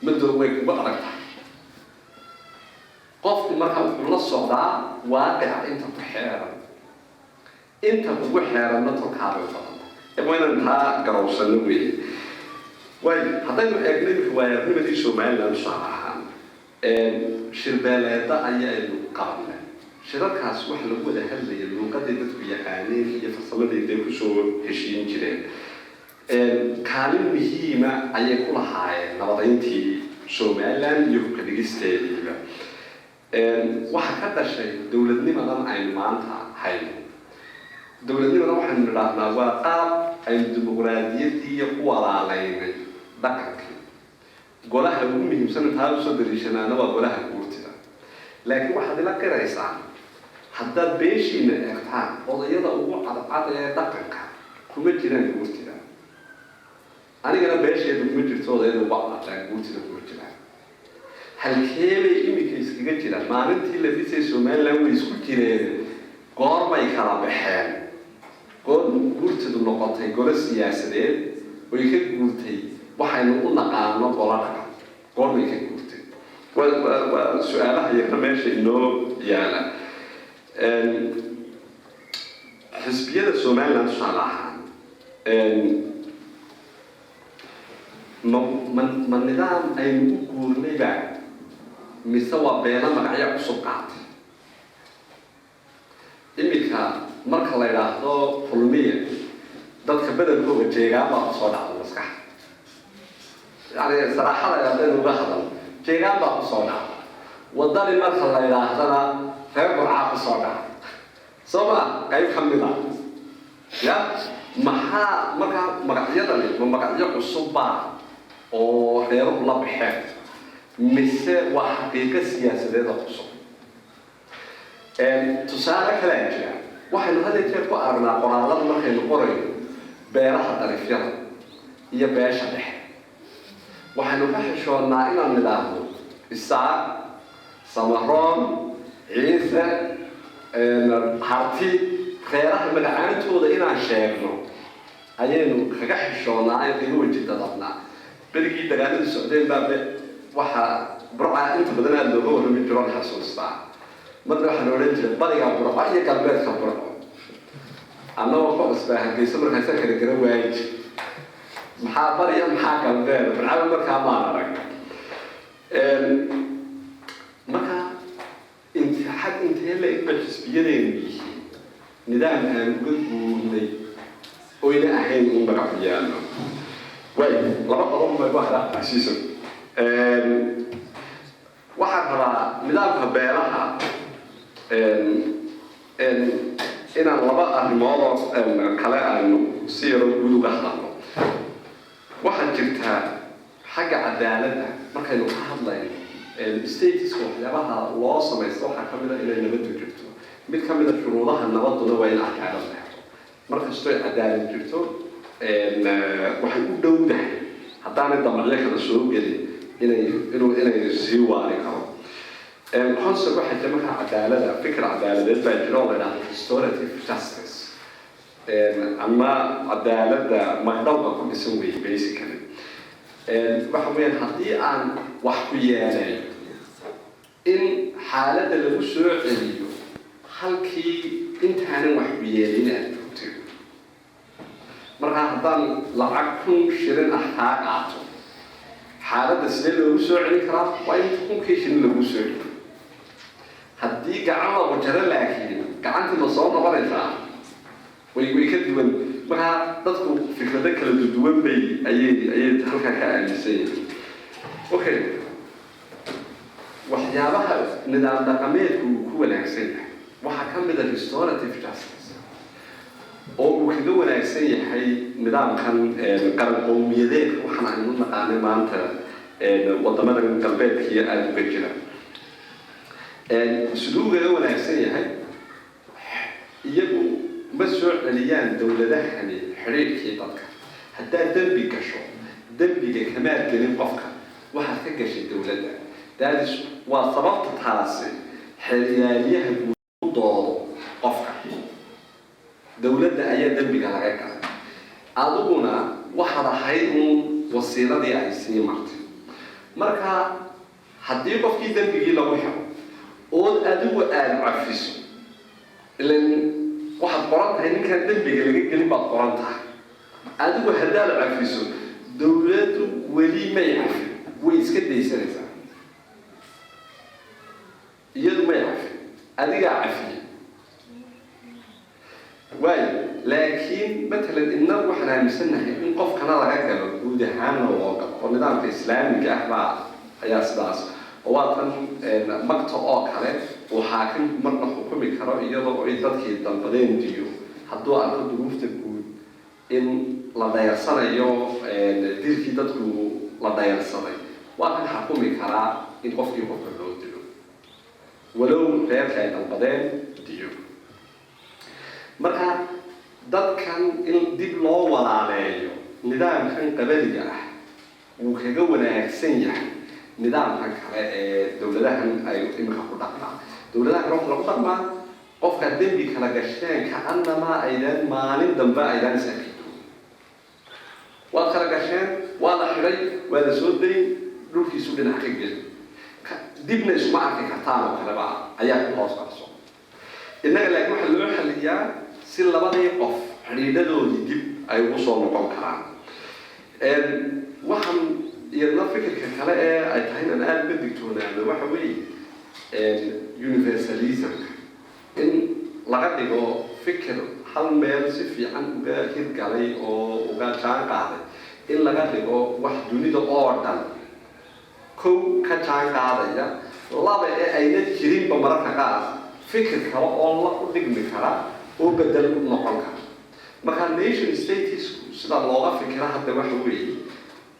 mado, way kugu adag tahay. Qofku marka wuxuu la socdaa waaqica inta ku xeeran. Inta kugu xeeranna tolkaabay u badanta. Waa inaan taa garowsano weeye. Waayo, haddaynu eegno imika waayo-aragnimadii Somaliland, tusaale ahaan, shirbeeleeda ayaynu qabanay. Shirarkaas waxa lagu wada hadlaya luuqaday dadku yaqaaneen iyo farsamadii day kusoo heshiin jireen. Kaalin muhiima ayay ku lahaayeen nabadayntii Somaliland iyo hubka dhigisteediiba. Waxa ka dhashay dowladnimadan aynu maanta hayno. Dowladnimadan waxaynu nidhaahnaa waa qaab aynu dimuqraadiyaddii ku walaalaynay dhaqankii. Golaha ugu muhiimsan taa usoo daliishanaana waa golaha guurtida. Laakiin waxaad ila qiraysaa, haddaad beeshiina eegtaan, odayada ugu cadcad ee dhaqanka kuma jiraan guurtida. Anigana beesheedu kuma jirto odayada ugu cadcadaan guurtida kuma jiraan. Halkeebay iminka iskaga jiraan? Maalintii la dhisay Somaliland way isku jireen. Goormay kala baxeen? Goor guurtidu noqotay golo siyaasadeed oy ka guurtay waxaynu u naqaano golo dhaqan? Goormay ka guurtay? Waa su-aalaha yarna meesha inoo yaala. Xisbiyada Somaliland, tusaale ahaan, ma nidaam aynu u guurnayba mise waa beelo magacyo cusub qaatay? Iminka marka la idhaahdo Kulmiya, dadka badankooga Jeegaan baa kusoo dhacda maskaxa. Yani saraaxada haddaynu uga hadal, Jeegaan baa kusoo dhacda. Wadani marka la idhaahdana, reer Burcaa kusoo dhacda, soo ma? Qayb ka mid a ya maxaa markaa magacyadani? Ma magacyo cusubbaa oo reeruhu la baxeen mise waa xaqiiqo siyaasadeed oo cusub? Tusaale kalea jira. Waxaynu had iyo jeer ku aragnaa qoraallada markaynu qorayno beeraha darifyada iyo beesha dhexe. Waxaynu ka xishoonnaa inaan nidhaahno Isaaq, Samaroon, Ciise, Harti. Reeraha magacaantooda inaan sheegno ayaynu kaga xishoonnaa, ay kaga weji dadabnaa. Berigii dagaaladu socdeen baa waxaa Burca inta badan aada looga warrami jiroon xasuustaa. Marna waxaa la odhan jiray bariga Burco iyo galbeedka Burco. Annagoo ku cusbaa Hargeysa, markaasa kala garan waayi jir maxaa bariya, maxaa galbeed. Burcaba markaa maan arag. Marka int xag intee la eg bay xisbiyadeenu yihiin nidaam aan uga guurnay oyna ahayn un magacu yaallo? Way laba qodob bay ku hadaa casiiso. Waxaan rabaa nidaamka beelaha inaan laba arrimoodoo kale aanu si yaroo guud uga hadalno. Waxaa jirtaa xagga cadaaladda markaynu ka hadlayno, stateska waxyaabaha loo samaysto waxaa ka mid a inay nabaddu jirto. Mid ka mid a shuruudaha nabadduna waa in cadaalad la helo. Markastoy cadaalad jirto, waxay u dhowdahay, haddaanay damacyo kala soo gelin, inay inuu inay sii waari karo. Concept waxaa jira markaa cadaalada, fikir cadaaladeed baa jira oo la idhahdo restorative justice ama cadaaladda magdhowga ku dhisan weeye. Basically, waxa weeyaan haddii aan wax ku yeelayo, in xaaladda lagu soo celiyo halkii intaanan wax ku yeelin aad joogtay. Markaa haddaan lacag 1000 shilin ah kaa qaato, xaaladda sidee loogu soo celin karaa? Waa in 1000-kii shilin lagu soo celiyo. Haddii gacan lagu jaro, laakiin gacantii ma soo noqonaysaa? Way ka duwan. Markaa dadku fikrado kala duwan bay ayay halkaa ka aaminsan yihiin. Okay, waxyaabaha nidaam dhaqameedku uu ku wanaagsan yahay waxaa ka mid a restorative justice, oo uu kaga wanaagsan yahay nidaamkan qaran qowmiyadeedka waxaan aynu naqaanay maanta wadamadan galbeedkiiyo aada uga jira. Siduu ugaga wanaagsan yahay? Iyagu ma soo celiyaan dowladahani xidhiidhkii dadka. Haddaad dembi gasho, dembiga kamaad gelin qofka, waxaad ka gashay dowladda. That is waa sababta taasi xeer ilaaliyaha guud u doodo qofka. Dowladda ayaa dembiga laga galay, adiguna waxaad ahayd uun wasiiladii ay sii martay. Marka haddii qofkii dembigii lagu helo ood adigu aada cafiso, ilan waxaad qoran tahay ninkaan dembiga laga gelin baad qoran tahay adigu. Haddaad cafiso, Dowladdu weli may cafin, way iska daysanaysaa. Iyadu may cafin, adigaa cafiyey waayo. Laakiin matalan innagu waxaan aaminsannahay in qofkana laga galo, guud ahaanna loo galo, oo nidaamka Islaamiga ah baa ayaa sidaas oo waa tan magta oo kale uu xaakimku marna xukumi karo iyadoo ay dadkii dalbadeen diyo, hadduu arko duruufta guud in la dhayarsanayo, dilkii dadku la dhayarsaday, waa kan xukumi karaa in qofkii qofka loo dilo, walow reerka ay dalbadeen diyo. Marka dadkan in dib loo walaaleeyo, nidaamkan qabaliga ah wuu kaga wanaagsan yahay nidaamkan kale ee dowladahan ay iminka ku dhaqmaan. Dowladaha kale waxa lagu dhaqmaa qofkaad dembi kala gasheen kaanamaa aydaan maalin dambe aydaan is arki doonin. Waad kala gasheen, waa la xidhay, waa la soo dayn, dhulkiisu dhinac ka geli, dibna isuma arki kartaan oo kaleba ayaa ku hoos qarso innaga. Laakiin waxaa loo xaliyaa si labadii qof xidhiidhadoodii dib ay ugu soo noqon karaan. Waxaan iyadna fikirka kale ee ay tahay inaan aada uga digtoonaano waxa weeye universalismka, in laga dhigo fikir hal meel si fiican uga hirgalay oo uga jaan qaaday, in laga dhigo wax dunida oo dhan kow ka jaan qaadaya, laba ee ayna jirinba mararka qaar fikir kale oo la u dhigmi kara oo bedel u noqon kara. Marka nation statesku sida looga fikira hadda waxa weeye,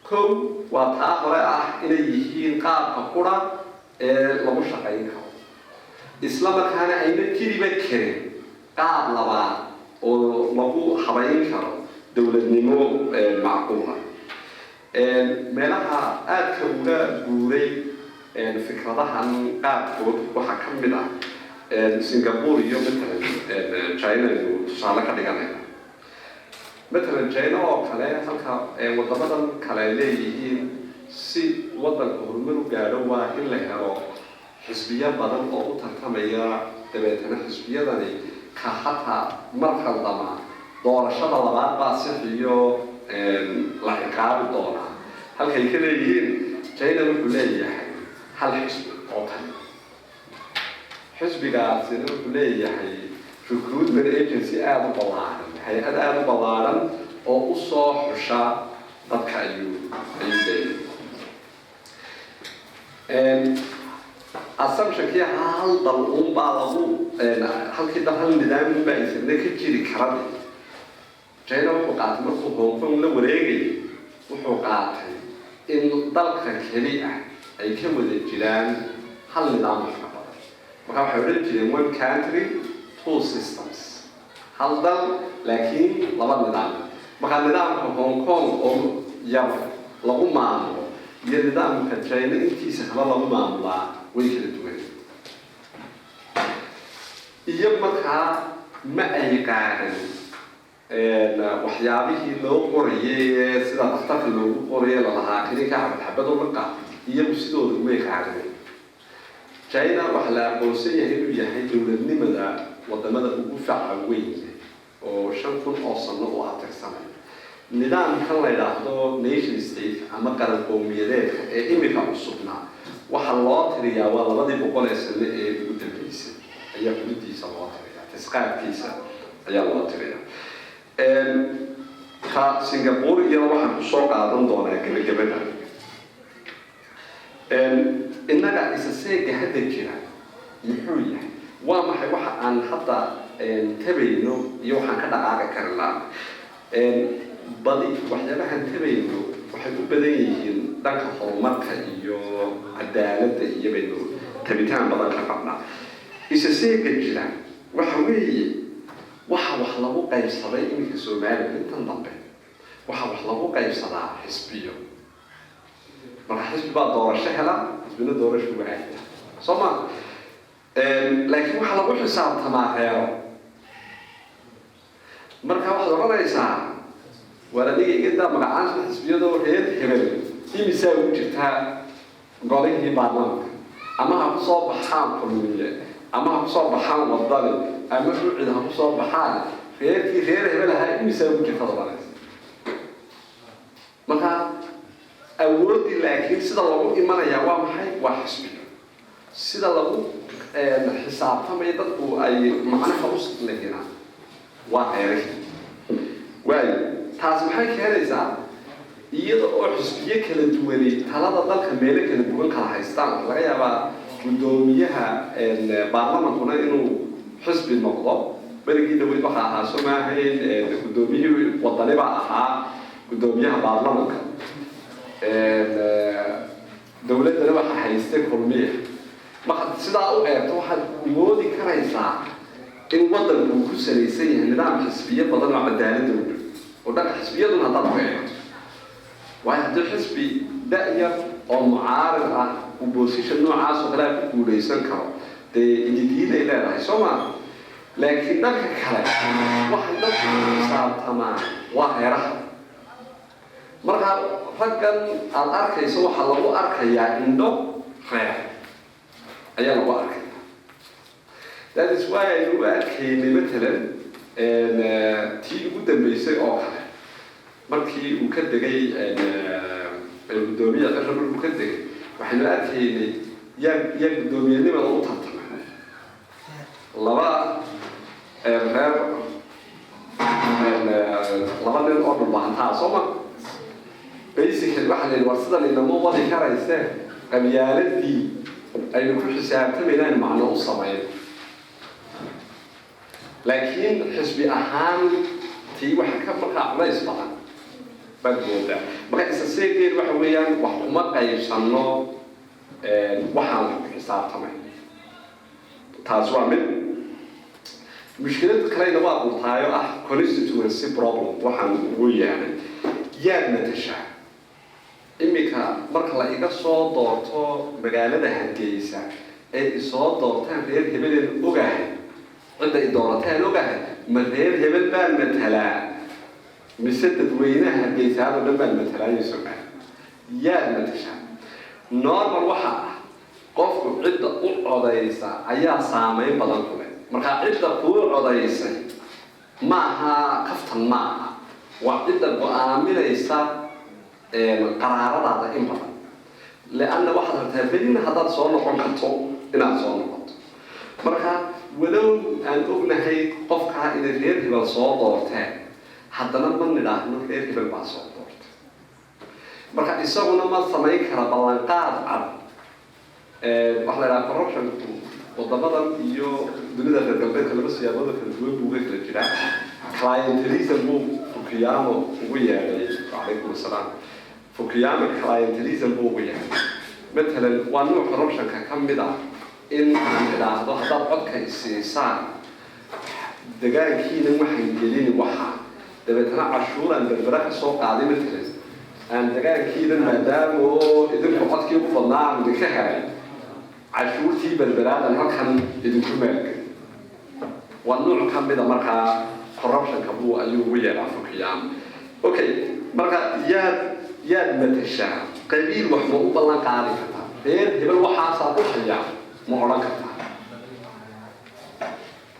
kow, waa taa hore ah inay yihiin qaabka qura ee lagu shaqayn karo, isla markaana ayna jiriba karin qaab labaad oo lagu habayn karo dowladnimo macquula. Meelaha aadka uga guuray fikradahan qaarkood waxaa ka mid ah Singapore iyo matalan China aynu tusaale ka dhiganayna. Matalan China oo kale, halka wadamadan kale ay leeyihiin si wadanka horumar u gaadho waa in la helo xisbiyo badan oo u tartamaya, dabeetana xisbiyadani ka xataa mar khaldama doorashada labaad baa sixiyo la ciqaabi doonaa, halkay ka leeyihiin, China wuxuu leeyahay hal xisbi oo tali. Xisbigaasina wuxuu leeyahay recruitment agency aada u ballaaran, hay-ad aada u ballaaran oo usoo xusha dadka ayuu leeyahay. Assumptionkii ahaa hal dal uunbaa lagu halkii dal hal nidaam unbaa isna ka jiri karade, China wuxuu qaatay markuu Hong Kong la wareegayay, wuxuu qaatay in dalka keli ah ay ka wada jiraan hal nidaam wax ka badan. Marka waxay odhan jireen "one country, two systems", hal dal laakiin laba nidaam. Marka nidaamka Hong Kong oo yar lagu maamulo iyo nidaamka China intiisa kale lagu maamulaa way kala duwan. Iyo markaa ma ay qaadan waxyaabihii loo qorayay ee sida dhakhtarka loogu qorayay lalahaa kininka xabad xabad u liqa, iyagu sidooda umay qaadanin. China waxaa la aqoonsan yahay inuu yahay dowladnimada wadamada ugu faca weyn oo 5000 oo sano u atirsanay. Nidaamkan la yidhaahdo nation state ama qaran qowmiyadeedka ee imika cusubna waxaa loo tiriyaa waa 200 ee sano ee ugu dambeysay ayaa xududiisa loo tiriyaa, tisqaadkiisa ayaa loo tiriyaa. Ka Singapore iyada waxaan kusoo qaadan doonaa gebagabada. Innaga isa seega hadda jira muxuu yahay? Waa maxay waxa aan hadda tabayno iyo waxaan ka dhaqaaqi kari laana? Badi waxyaabahaan tabayno waxay u badan yihiin dhanka horumarka iyo cadaaladda iyo baynu tabitaan badan ka qabnaa. Isa seega jira waxa weeye waxa wax lagu qaybsaday iminka Soomaaliya intan dambe, waxa wax lagu qaybsadaa xisbiyo. Marka xisbi baa doorasho hela, xisbina doorasho waaya, soo ma? Laakiin waxaa lagu xisaabtamaa reero. Marka waxaad odhanaysaa, waar adiga igadaa magacaanta xisbiyadoo, reer hebel imisaa ugu jirtaa golihii baarlamaanka? Ama ha ku soo baxaan Kulmiye, ama ha kusoo baxaan Wadani, ama UCID ha kusoo baxaan, reerkii reer hebel ahaa imisaa ugu jirtaad odhanaysa. Marka awooddii laakiin sida lagu imanayaa waa maxay? Waa xisbiyo. Sida lagu xisaabtamaya dadku ay macnaha u lehinaa waa reerihii. Waayo, taas maxay keenaysaa? Iyada oo xisbiyo kala duwanay talada dalka meelo kala duwan kala haystaan, waxaa laga yaabaa guddoomiyaha baarlamankuna inuu xisbi noqdo. Berigii dhaweyd waxaa ahaa, soo maahayn, guddoomiyihii Wadani baa ahaa guddoomiyaha baarlamanka, dowladdana waxaa haystay Kulmiya. Markaad sidaa u eegto, waxaad moodi karaysaa in waddanku uu ku salaysan yahay nidaam xisbiyo badan oo cadaaladda u dhow oo dhanka xisbiyaduna haddaad ku eegto. Waayo, haddii xisbi da-yar oo mucaarid ah uu position noocaas oo kale ku guulaysan karo, dee ididiiday leedahay, soo maa? Laakiin dhanka kale waxay dadku ku xisaabtamaan waa reeraha. Marka raggan aada arkayso waxaa lagu arkayaa indho reer ayaa lagu arkaya. That is why aynu u arkaynay matalan tii ugu dambeysay oo kale, markii uu ka degay guddoomiye Ciro, markuu ka degay, waxaynu arkaynay yaa guddoomiyenimada u tartamay. Laba reer, laba nin oo Dhulbahantaa, soo ma? Basically waxaa la yidhi, war sidan inama wadi karayse, qabyaaladii aynu ku xisaabtamaynaan macno u samayn. Laakiin xisbi ahaan tii waxa ka markaa culays badan baad moodaa. Marka isa seegeed waxa weeyaan, wax uma qaybsano waxaan ku xisaabtamay. Taas waa mid. Mushkilad kalena waa qurtaayo ah constituency problem waxaan ugu yeedhay. Yaad matashaa? Iminka marka la iga soo doorto magaalada Hargeysa ee isoo doortaan reer hebeleen ogahay, cidda i doorataan ogahay, ma reer hebel baan matalaa mise dadweynaha Hargeysaado dhan baan matalaayo? Sogahay, yaad matashaa? Normal waxa ah qofku cidda u codaysa ayaa saameyn badan ku leh. Markaa cidda kuu codaysay maaha kaftan, maaha, waa cidda go-aaminaysa qaraaradaada in badan, leanna waxaad rabtaa berina haddaad soo noqon karto inaad soo noqoto. Marka walow aan ognahay qofkaa inay reer hebel soo doorteen, haddana ma nidhaahno reer hebel baa soo doortay. Marka isaguna ma samayn kara ballanqaad cad. Waxaa la idhaha corruptionku wadamadan iyo dunida reer galbeedka laba siyaabooda kala duwan buu uga kala jiraa. Clientelism buu Fukuyama ugu yeedhay. Calaykum assalaam. Fukuyama clientelism buu ugu yeedhay. Matalan waa nuuc corruptionka ka mid ah in aan idhaahdo, haddaad codka isiisaan, degaankiina waxaan gelini waxaa, dabeetana cashuuraan Berbera ka soo qaaday matalan aan degaankiina, maadaama oo idinku codkii ugu badnaa aan idinka helay, cashuurtii Berberaadan halkan idinku maalgelin. Waa nuuc ka mida markaa corruptionka buu ayuu ugu yeedhaa Fukuyama. Okay, marka yaad matashaa? Qabiil wax ma u ballan qaadi kartaa? Reer hebel waxaasaa u hayaa ma odhan kartaa?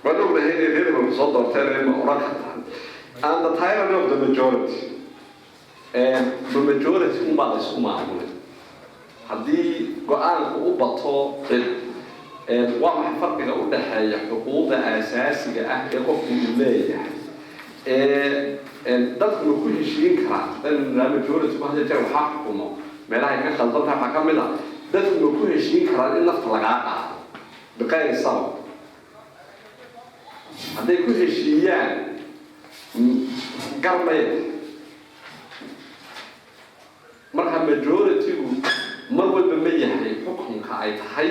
Waan ognahay inay reer hebel kusoo doorteen, ma odhan kartaa? And the tyranny of the majority, the majority unbaa la isku maamulay. Haddii go-aanku u bato cid, waa maxay farqiga u dhexeeya xuquuqda aasaasiga ah ee qofku uu leeyahay ee dadku ma ku heshiin karaa? Majority ku hadda jeer waxaa xukumo meelahay ka khaldan tahay. Waxaa ka mid ah, dadku ma ku heshiin karaan in nafta lagaa qaado biqayri sabab? Hadday ku heshiiyaan, garmaya. Marka majority-gu mar walba ma yahay xukunka ay tahay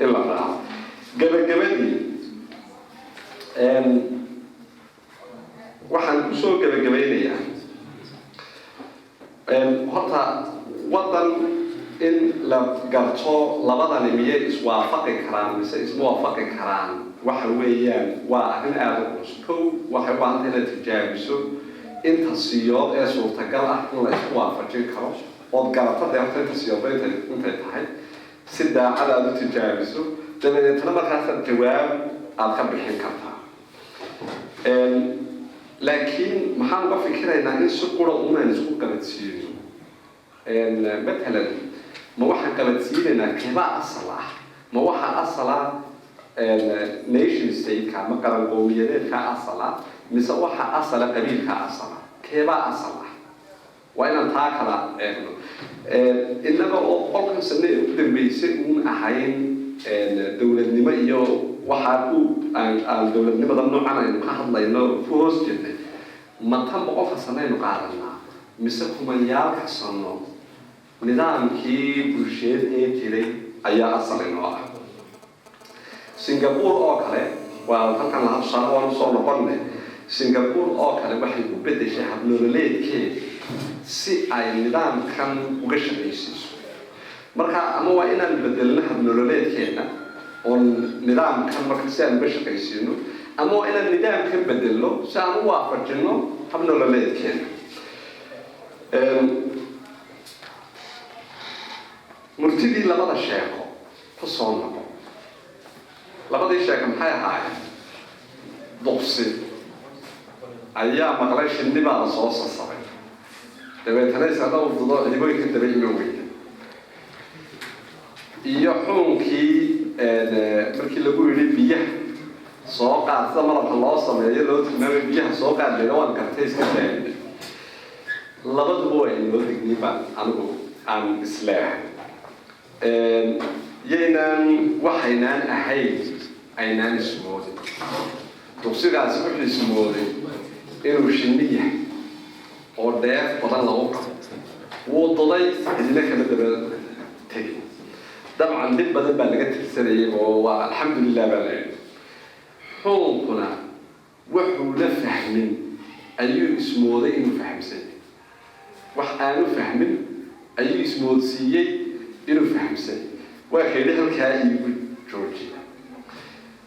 in la raaco. Gabagabadii, waxaan kusoo gabagabaynayaa, horta waddan in la garto labadani miyay iswaafaqi karaan mise isma waafaqi karaan, waxa weeyaan waa arrin aada u culus. Kow, waxay u baahantay inaad tijaabiso inta siyood ee suurtagal ah in la isku waafajin karo, ood garato dee horta inta siyoodba intay tahay, si daacad aada u tijaabiso, dabadeetna markaasaad jawaab aada ka bixin kartaa. Laakiin maxaan uga fikiraynaa in si qura unaan isku qabadsiino? Matalan, ma waxaan qabadsiinaynaa keebaa asal ah? Ma waxaa asal ah nation state-ka ama qaran qowmiyadeedka asal ah, mise waxa asala qabiilka asal ah? Keebaa asal ah? Waa inaan taa kala eegno. Innaga oo 100-kan sano ee ugu dambeysay uun ahayn dowladnimo iyo waxaa ku aan dowladnimada noocan aynu ka hadlayno ku hoos jirnay, ma tan 100-ka sano aynu qaadanaa mise kumayaalka sano nidaamkii bulsheed ee jiray ayaa asal inoo ah? Singapore oo kale waa halkan laha tusaale waan usoo noqonne. Singapore oo kale waxay u bedeshay habnololeedkeeda si ay nidaamkan uga shaqaysiiso. Marka ama waa inaan bedelno habnololeedkeena oon nidaamkan marka si aan uga shaqaysiino, ama waa inaan nidaamkan bedelno si aan u waafajino habnololeedkeena. Murtidii labada sheeko ku soo noqo. Labadii sheeko maxay ahaayeen? Duqsi ayaa maqlay shinni baa la soo sasabay, dabeetana isada u dudo cidibooyinka daba iman weyda. Iyo xuunkii markii lagu yidhi biyaha soo qaad, sida malabka loo sameeyo loo tilmaamay, biyaha soo qaad layidha, waan gartay, iska daayay. Labaduba waa inoo digniin baan anigu aan isleehay. Yaynaan waxaynaan ahayn aynaan ismoodin. Duqsigaasi wuxuu ismooday inuu shinni yahay oo dheef badan lagu qabo. Wuu duday, cidina kama daba tegin. Dabcan dhib badan baa laga tirsanayay oo waa alxamdulilah baa la yidhi. Xuunkuna wuxuuna fahmin ayuu ismooday inuu fahamsan yahay. Wax aanu fahmin ayuu ismoodsiiyey inuu fahamsan. Waa ka yidhi halkaa iigu joojiya.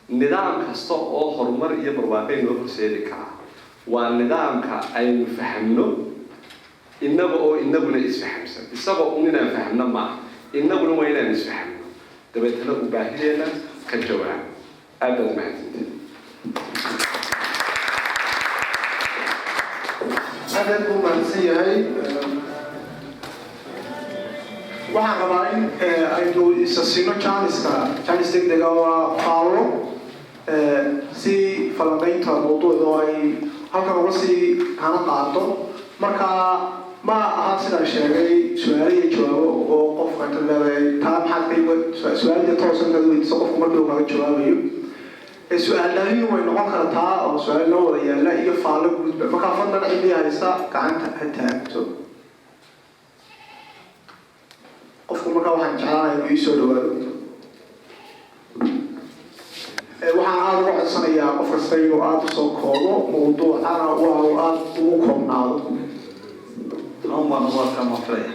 Nidaam kasta oo horumar iyo barwaaqo inoo horseedi karaa waa nidaamka aynu fahamno innaga oo inaguna isfahamsan. Isagoo un inaan fahamno maaha, innaguna waa inaan isfahamno, dabeetana uu baahideena ka jawaabo. Aad baad mahadsantiin. Aad aad buu mahadsan yahay. Waxaan rabaa in aynu isa siino janiska, janis degdega waa faallo si falanqaynta mawduucda oo ay halkan uga sii hana qaado. Marka ma aha sidaan sheegay su-aalo iyo jawaabo oo qofka inta leedahay taa maxaad ka su-aalda toosa intaad weydiiso qofku markii uu kaga jawaabayo. Su-aal dhalin way noqon kartaa oo su-aal loo wada yaala iyo faallo guudba. Markaa fadlan cidii haysa gacanta ha taagto qofku. Markaa waxaan jeclaanaya inuu iisoo dhawaado. Waxaan aada uga codsanayaa qof kasta inuu aada usoo koobo mawduucana, waa uu aada ugu koobnaado. Baan ugu arkaa maan filaya.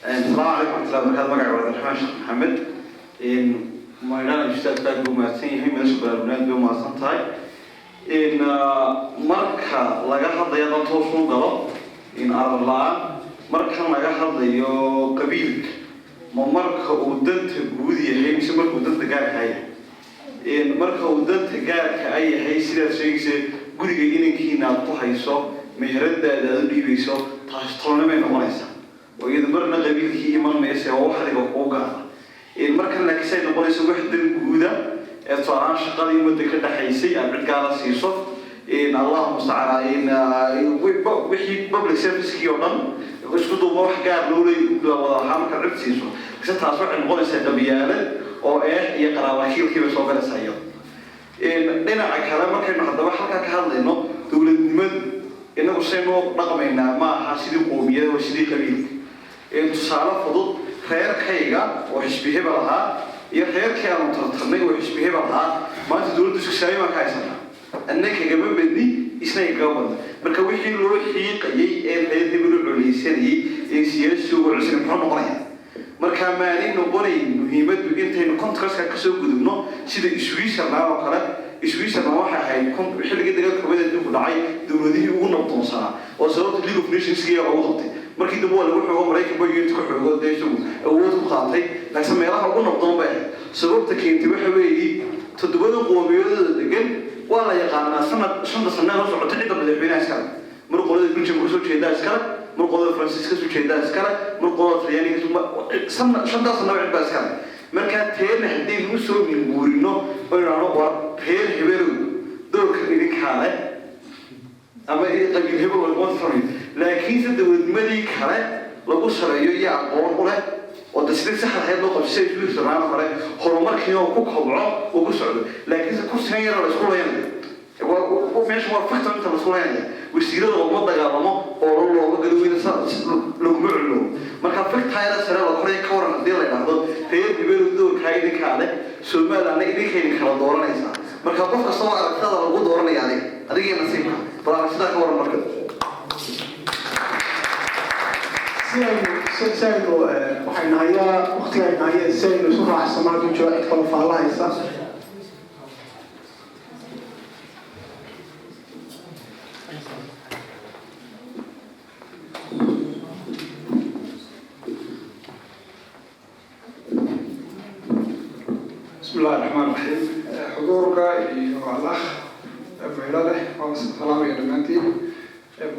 Asalaamu calaykum waraxmatullahi wabarakaatu. Magaca waa Cabdiraxmaan Sheekh Maxamed Maydhaan. Ustaadka aad buu mahadsan yahay, meesha baraarugnaad bay umahadsan tahay. Marka laga hadlayo dad toos u galo arar la-aan, markan laga hadlayo qabiilka, ma marka uu danta guud yahay mise marka uu danta gaarka yahay? Marka uu danta gaarka a yahay, sidaad sheegaysa, guriga inankiina aad ku hayso, meheradaada aad u dhiibayso, taasi tolnimay noqonaysaa oo iyadu marna qabiilkii iman maysa, oo wax adiga kuu gaara. Markan laakiin say noqonayso wax dan guuda ee tusaalahaan shaqadii ummadda ka dhaxaysay aad cid gaara siiso, allahu mustacaan, wixii public service-kii oo dhan isku duuba wax gaar loo la wada lahaa markaad cid siiso mise, taas waxay noqonaysaa qabyaalad oo eex iyo qaraabakiilkii bay soo galaysaa iyada. Dhinaca kale, markaynu haddaba halkaa ka hadlayno dowladnimadu, inagu saynoo dhaqmaynaa ma aha sidii qoomiyada, waa sidii qabiilka. Tusaale fudud, reerkayga oo xisbi hebel ahaa iyo reerkii aanu tartarnay oo xisbi hebel ahaa, maanta dowladdu isku saami baan ka haysanaa. Anna kagama badni, isna kagama badna. Marka wixii loo xiiqayay ee reer hebel u coleysanayay ee siyaasigu cusub muxuu noqonayaa? Marka maanay noqonayn muhiimaddu intaynu contrastka kasoo gudubno, sida Switzerland oo kale. Switzerland waxay ahayd xilligii dagaalka koowaad adduunku dhacay dowladihii ugu nabdoonsanaa, oo sababta League of Nations loogu qabtay. Markii dambe waa lagu xoogo, Maraykan ba unit ka xoogo, dee isagu awood ku qaatay, laakiin meelaha ugu nabdoon bay ahayd. Sababta keentay waxa weeye toddobada qoomiyadooda degan waa la yaqaanaa. Sanad 5-ta sanee soo socota cidda madaxweynaha iskale, mar qolada Belgium kasoo jeedaa iskale. Mar qolada Faransiis kasoo jeedaa iskale, mar qolada Talyaaniga, shantaas nooc cid baa iskale. Markaa teena haddaynu usoo minguurino oo idhaahno, "War reer hebelow, doorkan idinkaa leh," ama qabiil hebel laguma tartamayo, laakiinse dowladnimadii kale lagu sareeyo iyo aqoon u leh oo de sidii saxda ahayd loo qabsay isku hirsanaan hore, horumarkii oo ku kobco oo ku socdo. Laakiinse kursigan yar la isku leeyahay meesha waa factor inta la isku leeyahay, wasiirada looguma dagaalamo oo looga galo weyna laguma culo. Marka factayada sare la koray ka waran haddii la idhaahdo, "Reer hebelu, doorkaa idinkaa leh, Somalilandna idinkayni kala dooranaysaa"? Marka qof kasta oo aragtada lagu dooranaya adiga adigii nasiibka, bal aragtidaa ka waran marka. Si aynu waxaynu hayaa waqtiga aynu hayaa, si aynu isu raacsano, hadduu jiro cid kalo faallahaysa. بسم الله الرحمن الرحيم. حضورك iyo الأخ ميlo leh waan salaamaya dhammaantiin.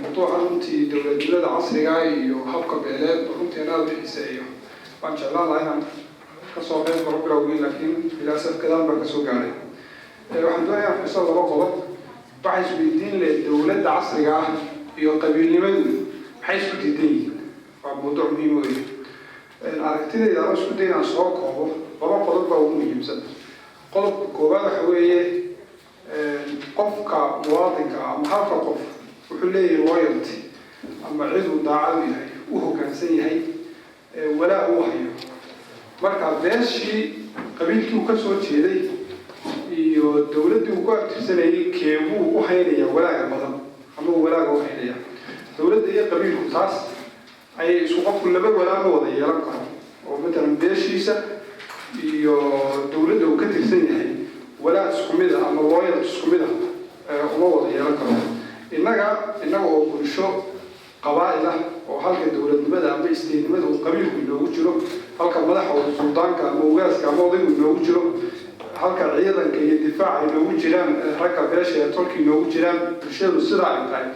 Mawduuca runtii dowladnimada casriga iyo habka beeleed runtii aan aada u xiiseeyo. Waan jeclaan lahaa inaan kasoo qayb galo bilowgii, laakiin bilaasaf gadaal baan kasoo gaaray. Waxaan doonayaa xuso laba qodob. Waxay isweydiin leh, dowladda casriga ah iyo qabiilnimadu maxay isku diidan yihiin? Waa mawduuc muhiim weeye. Aragtidayda anoo isku day inaan soo koobo, laba qodob baa ugu muhiimsan. Qodobka koowaad waxa weeye, qofka muwaadinka ama halka qof wuxuu leeyahay loyalty ama cid uu daacad u yahay, u hoggaansan yahay, walaa uu hayo. Marka beeshii, qabiilkii uu ka soo jeeday iyo dowladdii uu ku abtirsanayay, keebuu u haynaya walaaga badan ama uu walaaga u haynaya? Dowladda iyo qabiilku taas ayay isku, qofku laba walaa ma wada yeelan karo, oo matalan beeshiisa iyo dowladda uu ka tirsan yahay walaa isku mid ah ama loyalty isku mid ah uma wada yeelan karo. Innaga oo bulsho qabaa'il ah oo halka dowladnimada ama isteednimada uu qabiilku inoogu jiro, halka madaxa uu suldaanka ama ugaaska ama odaygu inoogu jiro, halka ciidanka iyo difaaca inoogu jiraan ragga beesha ee tolka inoogu jiraan, bulshadu sidaa ay tahay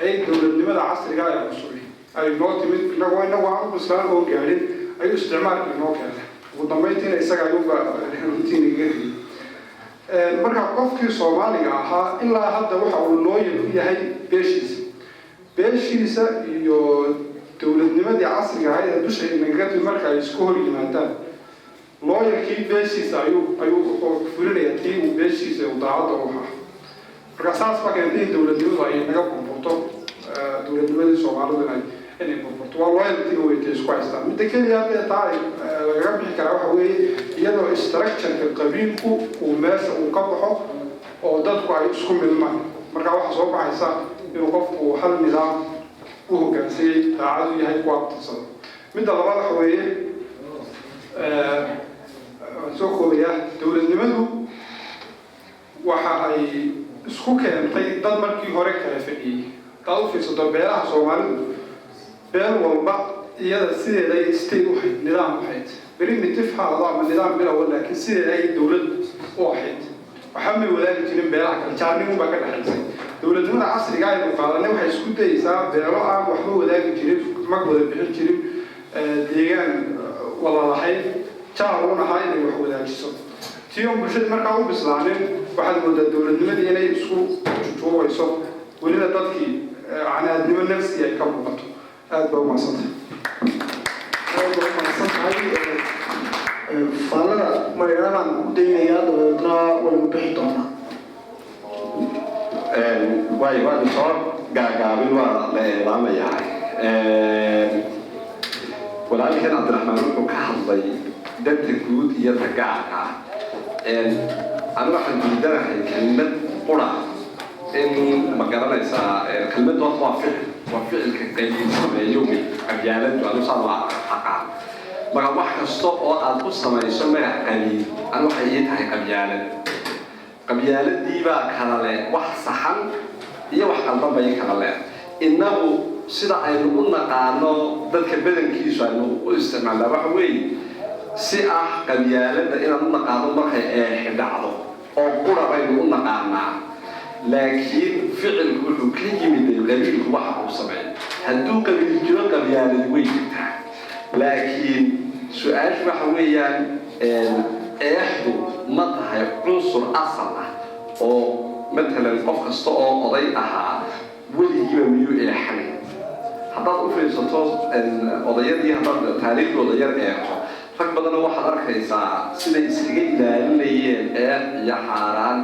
ayay dowladnimada casriga ee cusubi ay noo timid. Inagoo aan u bislaan oo gaadhin ayuu isticmaalka inoo keenay. Ugu dambeyntiina isaga ayuuba runtii nagaga tegey. Marka qofkii Soomaaliga ahaa ilaa hadda waxa uu loyal u yahay beeshiisa. Beeshiisa iyo dowladnimadii casriga ahayd ee dusha nagaga timid marka ay isku hor yimaadaan, loyalkii beeshiisa ayuu wuxuu fulinayaa tii uu beeshiisa uu daacadda u ahaa. Marka saas baa keentay in dowladnimadu ay naga burburto, dowladnimadii Soomaalidu inay burburto. Waa loyaltyga weytay isku haystaan. Midda keliya hadda taa ay lagaga bixi karaa waxa weeye iyadoo structureka qabiilku uu meesha uu ka baxo oo dadku ay isku milmaan. Marka waxaa soo baxaysa inuu qofku hal nidaam u hoggaansayay, daacad u yahay, ku abtirsado. Midda labaad waxa weeye, waan soo koobayaa, dowladnimadu waxa ay isku keentay dad markii hore kala fadhiyey. Hadaad u fiirsato beelaha Soomaalidu, beel walba iyada sideeda ay state u hayd, nidaam u hayd, primitive ha ahdo ama nidaam bilowa, laakiin sideeda ay dowlad u ahayd. Waxba may wadaagi jirin beelaha kale, jaarnimun baa ka dhexaysay. Dowladnimada casriga aynu qaadanay waxay isku dayeysaa beelo aan waxba wadaagi jirin, mag wada bixin jirin, deegaan wada lahayn, jaar uun ahaa, inay wax wadaajiso. Tii oon bulshada markaa u bislaanin, waxaad moodaa dowladnimadii inay isku jujuubayso, welina dadkii canaadnimo nafsi ay ka muuqato. Aad baa umahadsantay. Aad baa umahadsan tahay. Faallada Maryaradan u daynayaa, dabadeedna waynu bixi doonaa. Waay, waan soo gaagaabin, waa la eedaamayaa. Walaalkeen Cabdiraxmaan wuxuu ka hadlay danta guud iyo ta gaarka ah. Anigu waxaan diidanahay kelmad qura in ma garanaysaa. Kelmaddu horta waa ficil, waa ficilka qabiil sameeyo wey qabyaaladdu. Anigu saan waa aqaan. Marka wax kasta oo aad ku samayso magac qabiil, anigu waxay ii tahay qabyaalad. Qabyaaladii baa kala leh wax saxan iyo wax qaldan bay kala leh. Innagu sida aynu u naqaano, dadka badankiisu aynu u isticmaalnaa waxa weeye si ah qabyaaladda inaan u naqaano markay eexi dhacdo oo qura baynu u naqaanaa, laakiin ficilku wuxuu ka yimid qabiilku waxa uu sameeyo. Hadduu qabiil jiro, qabyaaladi way jirtaa, laakiin su-aashu waxa weeyaan, eexdu ma tahay cunsur asal ah oo matalan qof kasta oo oday ahaa weligiiba miyuu eexanay? Haddaad u fiirsato odayadii, haddaad taariikhdooda yar eegto, rag badanna waxaad arkaysaa siday iskaga ilaalinayeen eex iyo xaaraan.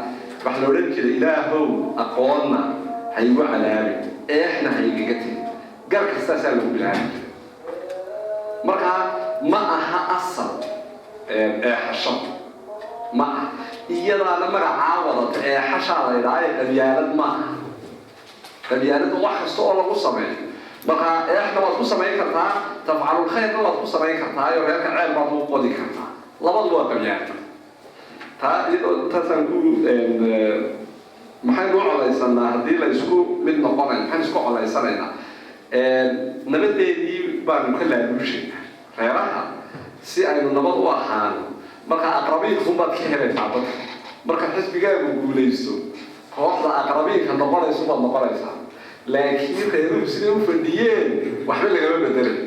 Waxaa la odhan jiray, "Ilaahow, aqoonna ha igu cadaabin, eexna ha igaga tegin." Gar kastaasaa lagu bilaabi jiray. Markaa ma aha asal eexashadu, ma aha. Iyadaana magacaa wadata, eexashaa la idhaaye, qabyaalad ma aha. Qabyaaladu wax kasta oo lagu sameeyo. Markaa eexna waad ku samayn kartaa, tafcalulkhayrna waad ku samayn kartaa, iyo reerka ceel baad u qodi kartaa. Labadu waa qabyaalad. Taa iyadoo intaasaan ku, maxaynu u colaysanaa haddii la isku mid noqonayo? Maxaynu isku colaysanaynaa? Nabadeedii baanu ka laaluushaynaa reeraha si aynu nabad u ahaano. Marka aqrabiinkunbaad ka helaysaa dadka. Marka xisbigaagu guulaysto, kooxda aqrabiinka noqonayso baad noqonaysaa, laakiin reeruhu siday u fadhiyeen waxba lagama bedelay,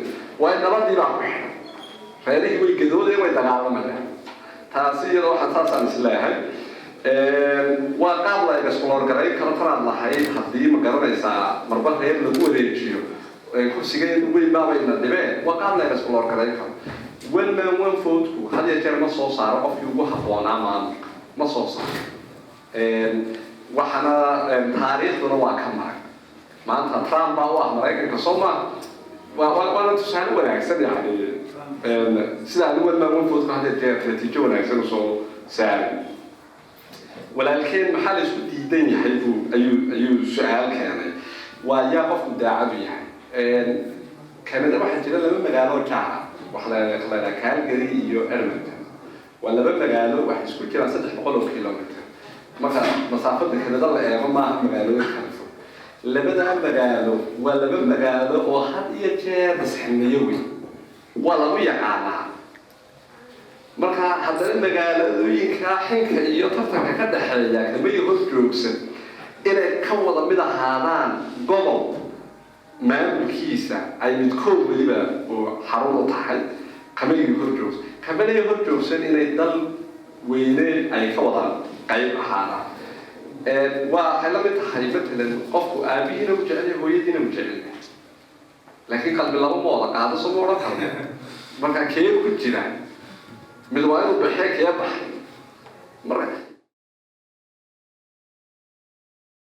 waayo nabadii baa ku xidhan. Reerihii way gadoodeen, way dagaalamayaan. Taasi iyada waxaan saasaan isleeyahay, waa qaab la explore garayn karo. Tanaad lahayd, haddii ma garanaysaa marba reer lagu wareejiyo kursigeedu weyn baabayna dhibeen, waa qaab la explore garayn karo. One man one vote-ku had iyo jeer ma soo saaro qofkii ugu habboonaa maamulka, ma soo saaro. Waxaana taariikhduna waa ka marag. Maanta Trump baa u ah Maraykanka, soo ma waa waana tusaale wanaagsan, yani sida ani one man one vote-ku had iyo jeer natiijo wanaagsan usoo saaray. Walaalkeen, maxaa la isku diidan yahay buu ayuu su-aal keenay. Waa yaa qofku daacadu yahay? Canada waxaa jira laba magaalo oo jaara, waxaa la yidhaha Calgary iyo Edmonton. Waa laba magaalo, waxay isku jiraan 300 oo kilometer. Marka masaafada Canada la eego, maaha magaalooyin kala fog. Labadaa magaalo waa laba magaalo oo had iyo jeer isxilmeeyo weyn, waa lagu yaqaanaa. Marka haddana magaaladooyinka xinka iyo tartanka ka dhexeeya kamay hor joogsan inay ka wada mid ahaadaan gobol maamulkiisa ay midkood weliba uu xarun u tahay. Kamay hor joogsan, kamanay hor joogsan inay dal weyne ay ka wada qayb ahaadaan. Waxay la mid tahay matalan qofku aabihiina u jecel yahay, hooyadiina u jecel yahay, laakiin qalbi laba ma wada qaado, soo ma odhan karno? Marka kee ku jira? Mid waa inuu baxee, kee baxay marka?